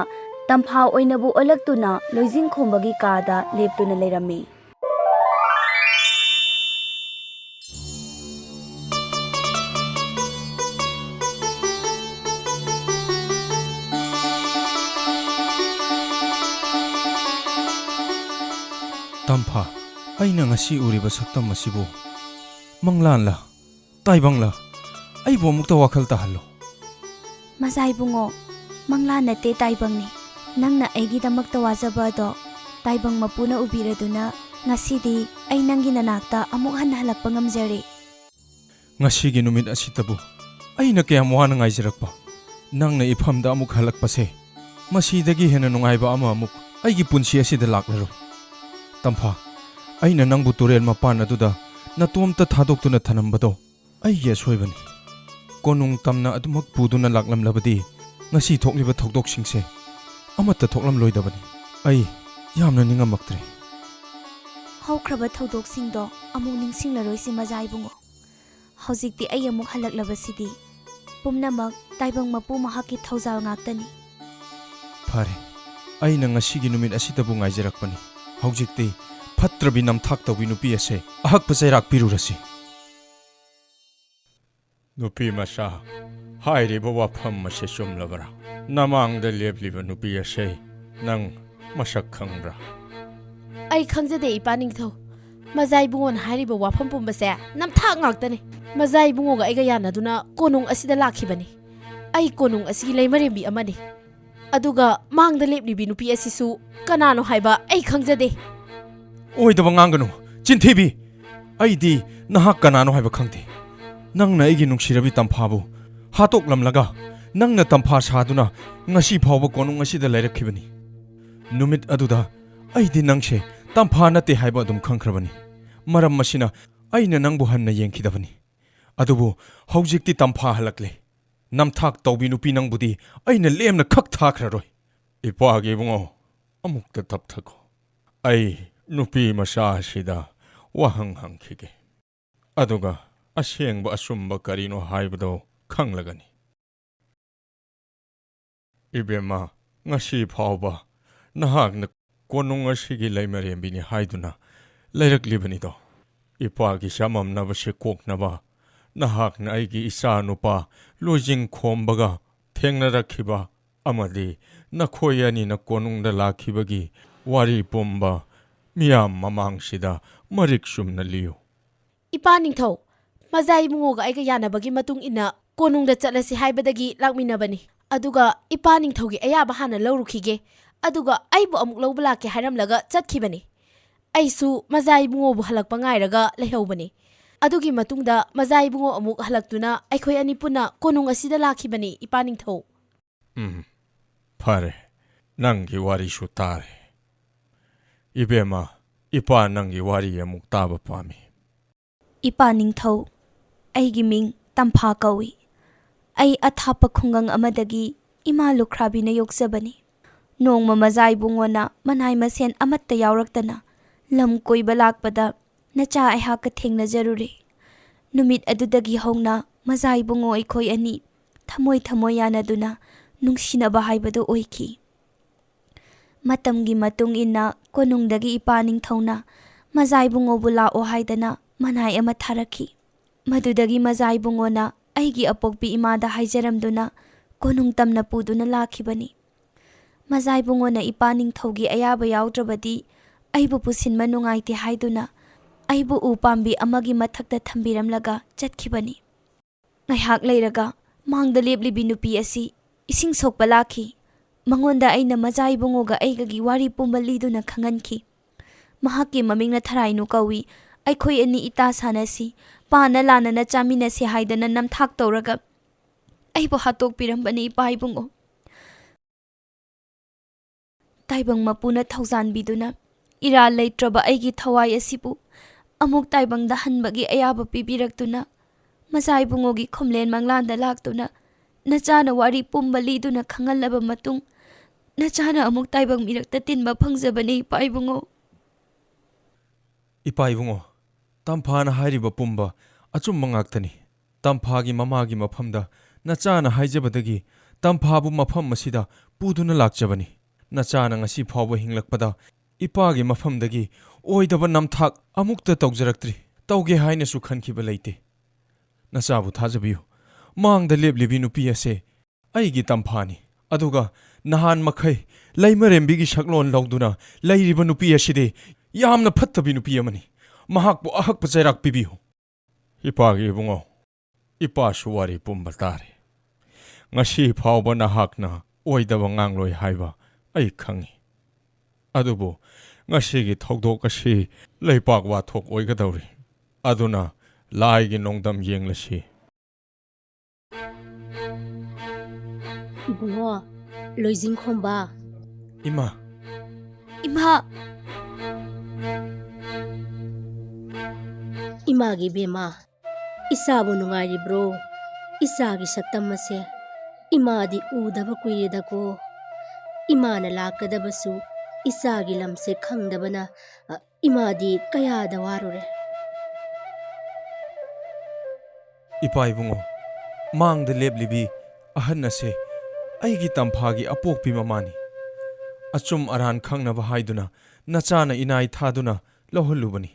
ꯇꯝꯐꯥ ꯑꯣꯏꯅꯕꯨ ꯑꯣꯜꯂꯛꯇꯨꯅ ꯂꯣꯏꯖꯤꯡꯈꯣꯝꯕꯒꯤ ꯀꯥꯗ ꯂꯦꯞꯇꯨꯅ ꯂꯩꯔꯝꯃꯤ꯫ ꯇꯝꯐꯥ, ꯑꯩꯅ ꯉꯁꯤ ꯎꯔꯤꯕ ꯁꯛꯇꯝ ꯑꯁꯤꯕꯨ ꯃꯪꯂꯥꯟꯂ, ꯇꯥꯏꯕꯪꯂ? ꯑꯩꯕꯨ ꯑꯃꯨꯛꯇ ꯋꯥꯈꯜ ꯇꯥꯍꯜꯂꯨ꯫ ꯃꯖꯥ ꯏꯕꯨꯡꯉꯣ, ꯃꯪꯂꯥꯟ ꯅꯠꯇꯦ, ꯇꯥꯏꯕꯪꯅꯤ꯫ ꯅꯪꯅ ꯑꯩꯒꯤꯗꯃꯛꯇ ꯋꯥꯖꯕ ꯑꯗꯣ ꯇꯥꯏꯕꯪ ꯃꯄꯨꯅ ꯎꯕꯤꯔꯗꯨꯅ ꯉꯁꯤꯗꯤ ꯑꯩ ꯅꯪꯒꯤ ꯅꯅꯥꯛꯇ ꯑꯃꯨꯛ ꯍꯟꯅ ꯍꯜꯂꯛꯄ ꯉꯝꯖꯔꯦ꯫ ꯉꯁꯤꯒꯤ ꯅꯨꯃꯤꯠ ꯑꯁꯤꯇꯕꯨ ꯑꯩꯅ ꯀꯌꯥꯝ ꯋꯥꯅ ꯉꯥꯏꯖꯔꯛꯄ꯫ ꯅꯪꯅ ꯏꯐꯝꯗ ꯑꯃꯨꯛ ꯍꯜꯂꯛꯄꯁꯦ, ꯃꯁꯤꯗꯒꯤ ꯍꯦꯟꯅ ꯅꯨꯡꯉꯥꯏꯕ ꯑꯃ ꯑꯃꯨꯛ ꯑꯩꯒꯤ ꯄꯨꯟꯁꯤ ꯑꯁꯤꯗ ꯂꯥꯛꯂꯔꯣꯏ꯫ ꯇꯝꯐꯥ, ꯑꯩꯅ ꯅꯪꯕꯨ ꯇꯨꯔꯦꯜ ꯃꯄꯥꯟ ꯑꯗꯨꯗ ꯅꯇꯣꯝꯇ ꯊꯥꯗꯣꯛꯇꯨꯅ ꯊꯅꯝꯕꯗꯣ ꯑꯩꯒꯤ ꯑꯁꯣꯏꯕꯅꯤ꯫ ꯀꯣꯅꯨꯡ ꯇꯝꯅ ꯑꯗꯨꯃꯛ ꯄꯨꯗꯨꯅ ꯂꯥꯛꯂꯝꯂꯕꯗꯤ ꯉꯁꯤ ꯊꯣꯛꯂꯤꯕ ꯊꯧꯗꯣꯛꯁꯤꯡꯁꯦ ꯑꯃꯠꯇ ꯊꯣꯛꯂꯝꯂꯣꯏꯗꯕꯅꯤ꯫ ꯑꯩ ꯌꯥꯝꯅ ꯅꯤꯡꯉꯝꯃꯛꯇ꯭ꯔꯦ꯫ ꯍꯧꯈ꯭ꯔꯕ ꯊꯧꯗꯣꯛꯁꯤꯡꯗꯣ ꯑꯃꯨꯛ ꯅꯤꯡꯁꯤꯡꯂꯔꯣꯏꯁꯤ, ꯃꯖꯥ ꯏꯕꯨꯡꯉꯣ꯫ ꯍꯧꯖꯤꯛꯇꯤ ꯑꯩ ꯑꯃꯨꯛ ꯍꯜꯂꯛꯂꯕꯁꯤꯗꯤ ꯄꯨꯝꯅꯃꯛ ꯇꯥꯏꯕꯪ ꯃꯄꯨ ꯃꯍꯥꯛꯀꯤ ꯊꯧꯖꯥꯜ ꯉꯥꯛꯇꯅꯤ꯫ ꯐꯔꯦ, ꯑꯩꯅ ꯉꯁꯤꯒꯤ ꯅꯨꯃꯤꯠ ꯑꯁꯤꯗꯕꯨ ꯉꯥꯏꯖꯔꯛꯄꯅꯤ꯫ ꯍꯧꯖꯤꯛꯇꯤ ꯐꯠꯇ꯭ꯔꯕꯤ ꯅꯝꯊꯥꯛ ꯇꯧꯕꯤ ꯅꯨꯄꯤ ꯑꯁꯦ ꯑꯍꯛꯄ ꯆꯩꯔꯥꯛ ꯄꯤꯔꯨꯔꯁꯤ꯫ ꯅꯨꯄꯤ ꯃꯆꯥ, ꯍꯥꯏꯔꯤꯕ ꯋꯥꯐꯝ ꯑꯁꯤ ꯆꯨꯝꯂꯕ꯭ꯔꯥ? ꯅꯃꯥꯡꯗ ꯂꯦꯞꯂꯤꯕ ꯅꯨꯄꯤ ꯑꯁꯤ ꯅꯪ ꯃꯁꯛ ꯈꯪꯕ꯭ꯔꯥ? ꯑꯩ ꯈꯪꯖꯗꯦ, ꯏꯄꯥ ꯅꯤꯡꯊꯧ꯫ ꯃꯖꯥ ꯏꯕꯨꯡꯉꯣꯅ ꯍꯥꯏꯔꯤꯕ ꯋꯥꯐꯝ ꯄꯨꯝꯕꯁꯦ ꯅꯝꯊꯥꯛ ꯉꯥꯛꯇꯅꯤ꯫ ꯃꯖꯥ ꯏꯕꯨꯡꯉꯣꯒ ꯑꯩꯒ ꯌꯥꯅꯗꯨꯅ ꯀꯣꯅꯨꯡ ꯑꯁꯤꯗ ꯂꯥꯛꯈꯤꯕꯅꯤ꯫ ꯑꯩ ꯀꯣꯅꯨꯡ ꯑꯁꯤꯒꯤ ꯂꯩꯃꯔꯦꯝꯕꯤ ꯑꯃꯅꯤ꯫ ꯑꯗꯨꯒ ꯃꯥꯡꯗ ꯂꯦꯞꯂꯤꯕꯤ ꯅꯨꯄꯤ ꯑꯁꯤꯁꯨ ꯀꯅꯥꯅꯣ ꯍꯥꯏꯕ ꯑꯩ ꯈꯪꯖꯗꯦ꯫ ꯑꯣꯏꯗꯕ ꯉꯥꯡꯒꯅꯨ, ꯆꯤꯟꯊꯤꯕꯤ! ꯑꯩꯗꯤ ꯅꯍꯥꯛ ꯀꯅꯥꯅꯣ ꯍꯥꯏꯕ ꯈꯪꯗꯦ꯫ ꯅꯪꯅ ꯑꯩꯒꯤ ꯅꯨꯡꯁꯤꯔꯕꯤ ꯇꯝꯐꯥꯕꯨ ꯍꯥꯠꯇꯣꯛꯂꯝꯂꯒ, ꯅꯪꯅ ꯇꯝꯐꯥ ꯁꯥꯗꯨꯅ ꯉꯁꯤ ꯐꯥꯎꯕ ꯀꯣꯅꯨꯡ ꯑꯁꯤꯗ ꯂꯩꯔꯛꯈꯤꯕꯅꯤ꯫ ꯅꯨꯃꯤꯠ ꯑꯗꯨꯗ ꯑꯩꯗꯤ ꯅꯪꯁꯦ ꯇꯝꯐꯥ ꯅꯠꯇꯦ ꯍꯥꯏꯕ ꯑꯗꯨꯝ ꯈꯪꯈ꯭ꯔꯕꯅꯤ꯫ ꯃꯔꯝ ꯑꯁꯤꯅ ꯑꯩꯅ ꯅꯪꯕꯨ ꯍꯟꯅ ꯌꯦꯡꯈꯤꯗꯕꯅꯤ꯫ ꯑꯗꯨꯕꯨ ꯍꯧꯖꯤꯛꯇꯤ ꯇꯝꯐꯥ ꯍꯜꯂꯛꯂꯦ꯫ ꯅꯝꯊꯥꯛ ꯇꯧꯕꯤ ꯅꯨꯄꯤ ꯅꯪꯕꯨꯗꯤ ꯑꯩꯅ ꯂꯦꯝꯅ ꯈꯛ ꯊꯥꯈ꯭ꯔꯔꯣꯏ꯫ ꯏꯄꯥꯒꯤ ꯏꯕꯨꯡꯉꯣ, ꯑꯃꯨꯛꯇ ꯇꯞꯊꯈꯣ꯫ ꯑꯩ ꯅꯨꯄꯤ ꯃꯆꯥ ꯑꯁꯤꯗ ꯋꯥꯍꯪ ꯍꯪꯈꯤꯒꯦ꯫ ꯑꯗꯨꯒ ꯑꯁꯦꯡꯕ ꯑꯆꯨꯝꯕ ꯀꯔꯤꯅꯣ ꯍꯥꯏꯕꯗꯣ ꯈꯪꯂꯒꯅꯤ꯫ ꯏꯕꯦꯝꯃ, ꯉꯁꯤ ꯐꯥꯎꯕ ꯅꯍꯥꯛꯅ ꯀꯣꯅꯨꯡ ꯑꯁꯤꯒꯤ ꯂꯩꯃꯔꯦꯝꯕꯤꯅꯤ ꯍꯥꯏꯗꯨꯅ ꯂꯩꯔꯛꯂꯤꯕꯅꯤꯗꯣ꯫ ꯏꯄꯥꯒꯤ ꯆꯃꯝꯅꯕꯁꯦ ꯀꯣꯛꯅꯕ ꯅꯍꯥꯛꯅ ꯑꯩꯒꯤ ꯏꯆꯥ ꯅꯨꯄꯥ ꯂꯣꯏꯖꯤꯡ ꯈꯣꯝꯕꯒ ꯊꯦꯡꯅꯔꯛꯈꯤꯕ ꯑꯃꯗꯤ ꯅꯈꯣꯏ ꯑꯅꯤꯅ ꯀꯣꯅꯨꯡꯗ ꯂꯥꯛꯈꯤꯕꯒꯤ ꯋꯥꯔꯤ ꯄꯨꯝꯕ ꯃꯤꯌꯥꯝ ꯃꯃꯥꯡꯁꯤꯗ ꯃꯔꯤꯛ ꯆꯨꯝꯅ ꯂꯤꯌꯨ꯫ ꯏꯄꯥ ꯅꯤꯡꯊꯧ, ꯃꯖꯥ ꯏꯕꯨꯡꯉꯣꯒ ꯑꯩꯒ ꯌꯥꯅꯕꯒꯤ ꯃꯇꯨꯡ ꯏꯟꯅ ꯀꯣꯅꯨꯡꯗ ꯆꯠꯂꯁꯤ ꯍꯥꯏꯕꯗꯒꯤ ꯂꯥꯛꯃꯤꯟꯅꯕꯅꯤ꯫ ꯑꯗꯨꯒ ꯏꯄꯥ ꯅꯤꯡꯊꯧꯒꯤ ꯑꯌꯥꯕ ꯍꯥꯟꯅ ꯂꯧꯔꯨꯈꯤꯒꯦ, ꯑꯗꯨꯒ ꯑꯩꯕꯨ ꯑꯃꯨꯛ ꯂꯧꯕ ꯂꯥꯛꯀꯦ ꯍꯥꯏꯔꯝꯂꯒ ꯆꯠꯈꯤꯕꯅꯤ꯫ ꯑꯩꯁꯨ ꯃꯖꯥ ꯏꯕꯨꯡꯉꯣꯕꯨ ꯍꯜꯂꯛꯄ ꯉꯥꯏꯔꯒ ꯂꯩꯍꯧꯕꯅꯤ꯫ ꯑꯗꯨꯒꯤ ꯃꯇꯨꯡꯗ ꯃꯖꯥ ꯏꯕꯨꯡꯉꯣ ꯑꯃꯨꯛ ꯍꯜꯂꯛꯇꯨꯅ ꯑꯩꯈꯣꯏ ꯑꯅꯤ ꯄꯨꯟꯅ ꯀꯣꯅꯨꯡ ꯑꯁꯤꯗ ꯂꯥꯛꯈꯤꯕꯅꯤ, ꯏꯄꯥ ꯅꯤꯡꯊꯧ꯫ ꯎꯝ, ꯐꯔꯦ꯫ ꯅꯪꯒꯤ ꯋꯥꯔꯤꯁꯨ ꯇꯥꯔꯦ꯫ ꯏꯕꯦꯝꯃ, ꯏꯄꯥ ꯅꯪꯒꯤ ꯋꯥꯔꯤ ꯑꯃꯨꯛ ꯇꯥꯕ ꯄꯥꯝꯃꯤ꯫ ꯏꯄꯥ ꯅꯤꯡꯊꯧ, ꯑꯩꯒꯤ ꯃꯤꯡ ꯇꯝꯐꯥ ꯀꯧꯏ꯫ ꯑꯩ ꯑꯊꯥꯞꯄ ꯈꯨꯡꯒꯪ ꯑꯃꯗꯒꯤ ꯏꯃꯥ ꯂꯨꯈ꯭ꯔꯥꯕꯤꯅ ꯌꯣꯛꯆꯕꯅꯤ꯫ ꯅꯣꯡꯃ ꯃꯖꯥ ꯏꯕꯨꯡꯉꯣꯅ ꯃꯅꯥꯏ ꯃꯁꯦꯟ ꯑꯃꯠꯇ ꯌꯥꯎꯔꯛꯇꯅ ꯂꯝ ꯀꯣꯏꯕ ꯂꯥꯛꯄꯗ ꯅꯆꯥ ꯑꯩꯍꯥꯛꯀ ꯊꯦꯡꯅꯖꯔꯨꯔꯦ꯫ ꯅꯨꯃꯤꯠ ꯑꯗꯨꯗꯒꯤ ꯍꯧꯅ ꯃꯖꯥ ꯏꯕꯨꯡꯉꯣ ꯑꯩꯈꯣꯏ ꯑꯅꯤ ꯊꯃꯣꯏ ꯊꯃꯣꯏ ꯌꯥꯅꯗꯨꯅ ꯅꯨꯡꯁꯤꯅꯕ ꯍꯥꯏꯕꯗꯨ ꯑꯣꯏꯈꯤ꯫ ꯃꯇꯝꯒꯤ ꯃꯇꯨꯡ ꯏꯟꯅ ꯀꯣꯅꯨꯡꯗꯒꯤ ꯏꯄꯥ ꯅꯤꯡꯊꯧꯅ ꯃꯖꯥ ꯏꯕꯨꯡꯉꯣꯕꯨ ꯂꯥꯛꯑꯣ ꯍꯥꯏꯗꯅ ꯃꯅꯥꯏ ꯑꯃ ꯊꯥꯔꯛꯈꯤ꯫ ꯃꯗꯨꯗꯒꯤ ꯃꯖꯥ ꯏꯕꯨꯡꯉꯣꯅ ꯑꯩꯒꯤ ꯑꯄꯣꯛꯄꯤ ꯏꯃꯥꯗ ꯍꯥꯏꯖꯔꯝꯗꯨꯅ ꯀꯣꯅꯨꯡ ꯇꯝꯅ ꯄꯨꯗꯨꯅ ꯂꯥꯛꯈꯤꯕꯅꯤ꯫ ꯃꯖꯥ ꯏꯕꯨꯡꯉꯣꯅ ꯏꯄꯥ ꯅꯤꯡꯊꯧꯒꯤ ꯑꯌꯥꯕ ꯌꯥꯎꯗ꯭ꯔꯕꯗꯤ ꯑꯩꯕꯨ ꯄꯨꯁꯤꯟꯕ ꯅꯨꯡꯉꯥꯏꯇꯦ ꯍꯥꯏꯗꯨꯅ ꯑꯩꯕꯨ ꯎ ꯄꯥꯝꯕꯤ ꯑꯃꯒꯤ ꯃꯊꯛꯇ ꯊꯝꯕꯤꯔꯝꯂꯒ ꯆꯠꯈꯤꯕꯅꯤ꯫ ꯉꯥꯏꯍꯥꯛ ꯂꯩꯔꯒ ꯃꯥꯡꯗ ꯂꯦꯞꯂꯤꯕꯤ ꯅꯨꯄꯤ ꯑꯁꯤ ꯏꯁꯤꯡ ꯁꯣꯛꯄ ꯂꯥꯛꯈꯤ꯫ ꯃꯉꯣꯟꯗ ꯑꯩꯅ ꯃꯖꯥ ꯏꯕꯨꯡꯉꯣꯒ ꯑꯩꯒꯒꯤ ꯋꯥꯔꯤ ꯄꯨꯝꯕ ꯂꯤꯗꯨꯅ ꯈꯪꯍꯟꯈꯤ꯫ ꯃꯍꯥꯛꯀꯤ ꯃꯃꯤꯡꯅ ꯊꯔꯥꯏꯅꯨ ꯀꯧꯏ꯫ ꯑꯩꯈꯣꯏ ꯑꯅꯤ ꯏꯇꯥ ꯁꯥꯟꯅꯁꯤ, ꯄꯥꯅ ꯂꯥꯟꯅꯅ ꯆꯥꯃꯤꯟꯅꯁꯤ ꯍꯥꯏꯗꯅ ꯅꯝꯊꯥꯛ ꯇꯧꯔꯒ ꯑꯩꯕꯨ ꯍꯥꯠꯇꯣꯛꯄꯤꯔꯝꯕꯅꯤ ꯏꯄꯥ ꯏꯕꯨꯡꯉꯣ꯫ ꯇꯥꯏꯕꯪ ꯃꯄꯨꯅ ꯊꯧꯖꯥꯟꯕꯤꯗꯨꯅ ꯏꯔꯥꯜ ꯂꯩꯇ꯭ꯔꯕ ꯑꯩꯒꯤ ꯊꯋꯥꯏ ꯑꯁꯤꯕꯨ ꯑꯃꯨꯛ ꯇꯥꯏꯕꯪꯗ ꯍꯟꯕꯒꯤ ꯑꯌꯥꯕ ꯄꯤꯕꯤꯔꯛꯇꯨꯅ, ꯃꯆꯥ ꯏꯕꯨꯡꯉꯣꯒꯤ ꯈꯨꯝꯂꯦꯟ ꯃꯪꯂꯥꯟꯗ ꯂꯥꯛꯇꯨꯅ, ꯅꯆꯥꯅ ꯋꯥꯔꯤ ꯄꯨꯝꯕ ꯂꯤꯗꯨꯅ ꯈꯪꯍꯜꯂꯕ ꯃꯇꯨꯡ, ꯅꯆꯥꯅ ꯑꯃꯨꯛ ꯇꯥꯏꯕꯪ ꯃꯤꯔꯛꯇ ꯇꯤꯟꯕ ꯐꯪꯖꯕꯅꯤ, ꯏꯄꯥ ꯏꯕꯨꯡꯉꯣ꯫ ꯏꯄꯥ ꯏꯕꯨꯡꯉꯣ, ꯇꯝꯐꯥꯅ ꯍꯥꯏꯔꯤꯕ ꯄꯨꯝꯕ ꯑꯆꯨꯝꯕ ꯉꯥꯛꯇꯅꯤ꯫ ꯇꯝꯐꯥꯒꯤ ꯃꯃꯥꯒꯤ ꯃꯐꯝꯗ ꯅꯆꯥꯅ ꯍꯥꯏꯖꯕꯗꯒꯤ ꯇꯝꯐꯥꯕꯨ ꯃꯐꯝ ꯑꯁꯤꯗ ꯄꯨꯗꯨꯅ ꯂꯥꯛꯆꯕꯅꯤ꯫ ꯅꯆꯥꯅ ꯉꯁꯤ ꯐꯥꯎꯕ ꯍꯤꯡꯂꯛꯄꯗ ꯏꯄꯥꯒꯤ ꯃꯐꯝꯗꯒꯤ ꯑꯣꯏꯗꯕ ꯅꯝꯊꯥꯛ ꯑꯃꯨꯛꯇ ꯇꯧꯖꯔꯛꯇ꯭ꯔꯤ꯫ ꯇꯧꯒꯦ ꯍꯥꯏꯅꯁꯨ ꯈꯟꯈꯤꯕ ꯂꯩꯇꯦ꯫ ꯅꯆꯥꯕꯨ ꯊꯥꯖꯕꯤꯌꯨ꯫ ꯃꯥꯡꯗ ꯂꯦꯞꯂꯤꯕꯤ ꯅꯨꯄꯤ ꯑꯁꯦ ꯑꯩꯒꯤ ꯇꯝꯐꯥꯅꯤ꯫ ꯑꯗꯨꯒ ꯅꯍꯥꯟ ꯃꯈꯩ ꯂꯩꯃꯔꯦꯝꯕꯤꯒꯤ ꯁꯛꯂꯣꯟ ꯂꯧꯗꯨꯅ ꯂꯩꯔꯤꯕ ꯅꯨꯄꯤ ꯑꯁꯤꯗꯤ ꯌꯥꯝꯅ ꯐꯠꯇꯕꯤ ꯅꯨꯄꯤ ꯑꯃꯅꯤ꯫ ꯃꯍꯥꯛꯄꯨ ꯑꯍꯛꯄ ꯆꯩꯔꯥꯛ ꯄꯤꯕꯤꯌꯨ꯫ ꯏꯄꯥꯒꯤ ꯏꯕꯨꯡꯉꯣ, ꯏꯄꯥꯁꯨ ꯋꯥꯔꯤ ꯄꯨꯝꯕ ꯇꯥꯔꯦ꯫ ꯉꯁꯤ ꯐꯥꯎꯕ ꯅꯍꯥꯛꯅ ꯑꯣꯏꯗꯕ ꯉꯥꯡꯂꯣꯏ ꯍꯥꯏꯕ ꯑꯩ ꯈꯪꯏ꯫ ꯑꯗꯨꯕꯨ ꯉꯁꯤꯒꯤ ꯊꯧꯗꯣꯛ ꯑꯁꯤ ꯂꯩꯄꯥꯛ ꯋꯥꯊꯣꯛ ꯑꯣꯏꯒꯗꯧꯔꯤ꯫ ꯑꯗꯨꯅ ꯂꯥꯏꯒꯤ ꯅꯣꯡꯗꯝ ꯌꯦꯡꯂꯁꯤ꯫ ꯏꯕꯨꯡꯉꯣ, ꯂꯣꯏꯖꯤꯡꯈꯣꯝꯕ꯫ ꯏꯃꯥ꯫ ꯏꯃꯥ꯫ ꯏꯃꯥꯒꯤ ꯏꯕꯦꯝꯃ, ꯏꯆꯥꯕꯨ ꯅꯨꯡꯉꯥꯏꯔꯤꯕ꯭ꯔꯣ? ꯏꯆꯥꯒꯤ ꯁꯛꯇꯝ ꯑꯁꯦ ꯏꯃꯥꯗꯤ ꯎꯗꯕ ꯀꯨꯏꯔꯦꯗꯀꯣ꯫ ꯏꯃꯥꯅ ꯂꯥꯛꯀꯗꯕꯁꯨ ꯏꯆꯥꯒꯤ ꯂꯝꯁꯦ ꯈꯪꯗꯕꯅ, ꯑ, ꯏꯃꯥꯗꯤ ꯀꯌꯥꯗ ꯋꯥꯔꯨꯔꯦ꯫ ꯏꯄꯥ ꯏꯕꯨꯡꯉꯣ, ꯃꯥꯡꯗ ꯂꯦꯞꯂꯤꯕꯤ ꯑꯍꯟ ꯑꯁꯦ ꯑꯩꯒꯤ ꯇꯝꯐꯥꯒꯤ ꯑꯄꯣꯛꯄꯤ ꯃꯃꯥꯅꯤ꯫ ꯑꯆꯨꯝ ꯑꯔꯥꯟ ꯈꯪꯅꯕ ꯍꯥꯏꯗꯨꯅ ꯅꯆꯥꯅ ꯏꯅꯥꯏ ꯊꯥꯗꯨꯅ ꯂꯧꯍꯜꯂꯨꯕꯅꯤ꯫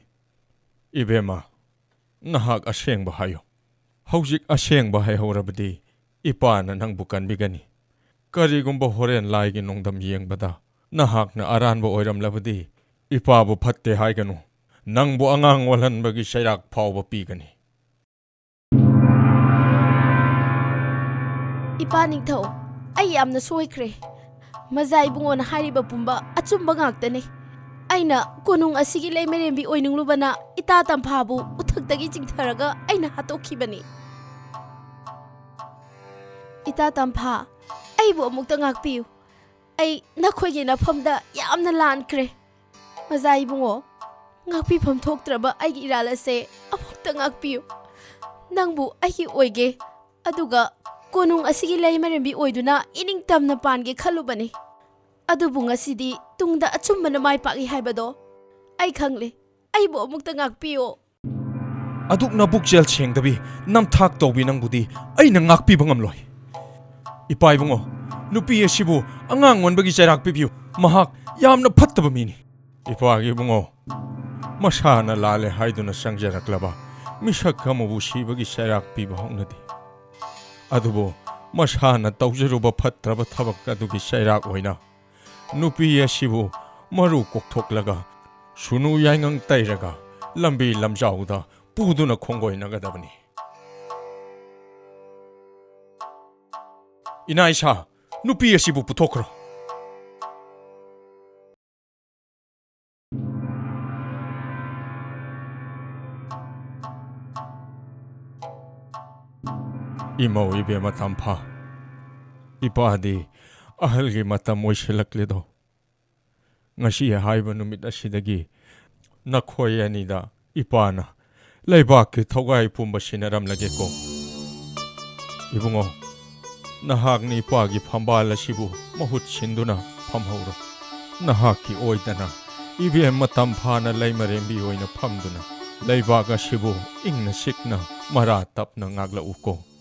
ꯏꯕꯦꯝꯃ, ꯅꯍꯥꯛ ꯑꯁꯦꯡꯕ ꯍꯥꯏꯌꯨ꯫ ꯍꯧꯖꯤꯛ ꯑꯁꯦꯡꯕ ꯍꯥꯏꯍꯧꯔꯕꯗꯤ ꯏꯄꯥꯅ ꯅꯪꯕꯨ ꯀꯟꯕꯤꯒꯅꯤ꯫ ꯀꯔꯤꯒꯨꯝꯕ ꯍꯣꯔꯦꯟ ꯂꯥꯏꯒꯤ ꯅꯣꯡꯗꯝ ꯌꯦꯡꯕꯗ ꯅꯍꯥꯛꯅ ꯑꯔꯥꯟꯕ ꯑꯣꯏꯔꯝꯂꯕꯗꯤ, ꯏꯄꯥꯕꯨ ꯐꯠꯇꯦ ꯍꯥꯏꯒꯅꯨ꯫ ꯅꯪꯕꯨ ꯑꯉꯥꯡ ꯑꯣꯜꯍꯟꯕꯒꯤ ꯆꯩꯔꯥꯛ ꯐꯥꯎꯕ ꯄꯤꯒꯅꯤ꯫ ꯏꯄꯥ ꯅꯤꯡꯊꯧ, ꯑꯩ ꯌꯥꯝꯅ ꯁꯣꯏꯈ꯭ꯔꯦ꯫ ꯃꯖꯥ ꯏꯕꯨꯡꯉꯣꯅ ꯍꯥꯏꯔꯤꯕ ꯄꯨꯝꯕ ꯑꯆꯨꯝꯕ ꯉꯥꯛꯇꯅꯤ꯫ ꯑꯩꯅ ꯀꯣꯅꯨꯡ ꯑꯁꯤꯒꯤ ꯂꯩꯃꯔꯦꯝꯕꯤ ꯑꯣꯏꯅꯤꯡꯂꯨꯕꯅ ꯏꯇꯥ ꯇꯝꯐꯥꯕꯨ ꯎꯊꯛꯇꯒꯤ ꯆꯤꯡꯊꯔꯒ ꯑꯩꯅ ꯍꯥꯠꯇꯣꯛꯈꯤꯕꯅꯤ꯫ ꯏꯇꯥ ꯇꯝꯐꯥ, ꯑꯩꯕꯨ ꯑꯃꯨꯛꯇ ꯉꯥꯛꯄꯤꯌꯨ꯫ ꯑꯩ ꯅꯈꯣꯏꯒꯤ ꯅꯐꯝꯗ ꯌꯥꯝꯅ ꯂꯥꯟꯈ꯭ꯔꯦ꯫ ꯃꯖꯥ ꯏꯕꯨꯡꯉꯣ, ꯉꯥꯛꯄꯤꯐꯝ ꯊꯣꯛꯇ꯭ꯔꯕ ꯑꯩꯒꯤ ꯏꯔꯥꯜ ꯑꯁꯦ ꯑꯃꯨꯛꯇ ꯉꯥꯛꯄꯤꯌꯨ꯫ ꯅꯪꯕꯨ ꯑꯩꯒꯤ ꯑꯣꯏꯒꯦ, ꯑꯗꯨꯒ ꯀꯣꯅꯨꯡ ꯑꯁꯤꯒꯤ ꯂꯩꯃꯔꯦꯝꯕꯤ ꯑꯣꯏꯗꯨꯅ ꯏꯅꯤꯡꯇꯝꯅ ꯄꯥꯟꯒꯦ ꯈꯜꯂꯨꯕꯅꯤ꯫ ꯑꯗꯨꯕꯨ ꯉꯁꯤꯗꯤ ꯇꯨꯡꯗ ꯑꯆꯨꯝꯕꯅ ꯃꯥꯏ ꯄꯥꯛꯏ ꯍꯥꯏꯕꯗꯣ ꯑꯩ ꯈꯪꯂꯦ꯫ ꯑꯩꯕꯨ ꯑꯃꯨꯛꯇ ꯉꯥꯛꯄꯤꯌꯣ꯫ ꯑꯗꯨꯛ ꯅꯕꯨꯛꯆꯦꯜ ꯁꯦꯡꯗꯕꯤ, ꯅꯝꯊꯥꯛ ꯇꯧꯕꯤ ꯅꯪꯕꯨꯗꯤ ꯑꯩꯅ ꯉꯥꯛꯄꯤꯕ ꯉꯝꯂꯣꯏ꯫ ꯏꯄꯥ ꯏꯕꯨꯡꯉꯣ, ꯅꯨꯄꯤ ꯑꯁꯤꯕꯨ ꯑꯉꯥꯡ ꯑꯣꯟꯕꯒꯤ ꯆꯩꯔꯥꯛ ꯄꯤꯕꯤꯌꯨ꯫ ꯃꯍꯥꯛ ꯌꯥꯝꯅ ꯐꯠꯇꯕ ꯃꯤꯅꯤ꯫ ꯏꯄꯥꯒꯤ ꯏꯕꯨꯡꯉꯣ, ꯃꯁꯥꯅ ꯂꯥꯜꯂꯦ ꯍꯥꯏꯗꯨꯅ ꯆꯪꯖꯔꯛꯂꯕ ꯃꯤꯁꯛ ꯑꯃꯕꯨ ꯁꯤꯕꯒꯤ ꯆꯩꯔꯥꯛ ꯄꯤꯕ ꯍꯧꯅꯗꯦ꯫ ꯑꯗꯨꯕꯨ ꯃꯁꯥꯅ ꯇꯧꯖꯔꯨꯕ ꯐꯠꯇ꯭ꯔꯕ ꯊꯕꯛ ꯑꯗꯨꯒꯤ ꯆꯩꯔꯥꯛ ꯑꯣꯏꯅ ꯅꯨꯄꯤ ꯑꯁꯤꯕꯨ ꯃꯔꯨ ꯀꯣꯛꯊꯣꯛꯂꯒ, ꯁꯨꯅꯨ ꯌꯥꯏꯉꯪ ꯇꯩꯔꯒ, ꯂꯝꯕꯤ ꯂꯝꯖꯥꯎꯗ ꯄꯨꯗꯨꯅ ꯈꯣꯡꯒꯣꯏꯅꯒꯗꯕꯅꯤ꯫ ꯏꯅꯥ ꯏꯁꯥ, ꯅꯨꯄꯤ ꯑꯁꯤꯕꯨ ꯄꯨꯊꯣꯛꯈ꯭ꯔꯣ꯫ ꯏꯃꯧ ꯏꯕꯦꯝꯃ ꯇꯝꯐꯥ, ꯏꯄꯥꯗꯤ ꯑꯍꯜꯒꯤ ꯃꯇꯝ ꯑꯣꯏꯁꯤꯜꯂꯛꯂꯦꯗꯣ꯫ ꯉꯁꯤ ꯍꯥꯏꯕ ꯅꯨꯃꯤꯠ ꯑꯁꯤꯗꯒꯤ ꯅꯈꯣꯏ ꯑꯅꯤꯗ ꯏꯄꯥꯅ ꯂꯩꯕꯥꯛꯀꯤ ꯊꯧꯒꯥꯏ ꯄꯨꯝꯕ ꯁꯤꯟꯅꯔꯝꯂꯒꯦꯀꯣ꯫ ꯏꯕꯨꯡꯉꯣ, ꯅꯍꯥꯛꯅ ꯏꯄꯥꯒꯤ ꯐꯝꯕꯥꯜ ꯑꯁꯤꯕꯨ ꯃꯍꯨꯠ ꯁꯤꯟꯗꯨꯅ ꯐꯝꯍꯧꯔꯣ꯫ ꯅꯍꯥꯛꯀꯤ ꯑꯣꯏꯗꯅ ꯏꯕꯦꯝꯃ ꯇꯝꯐꯥꯅ ꯂꯩꯃꯔꯦꯝꯕꯤ ꯑꯣꯏꯅ ꯐꯝꯗꯨꯅ ꯂꯩꯕꯥꯛ ꯑꯁꯤꯕꯨ ꯏꯪꯅ ꯆꯤꯛꯅ ꯃꯔꯥ ꯇꯞꯅ ꯉꯥꯛꯂꯛꯎꯀꯣ꯫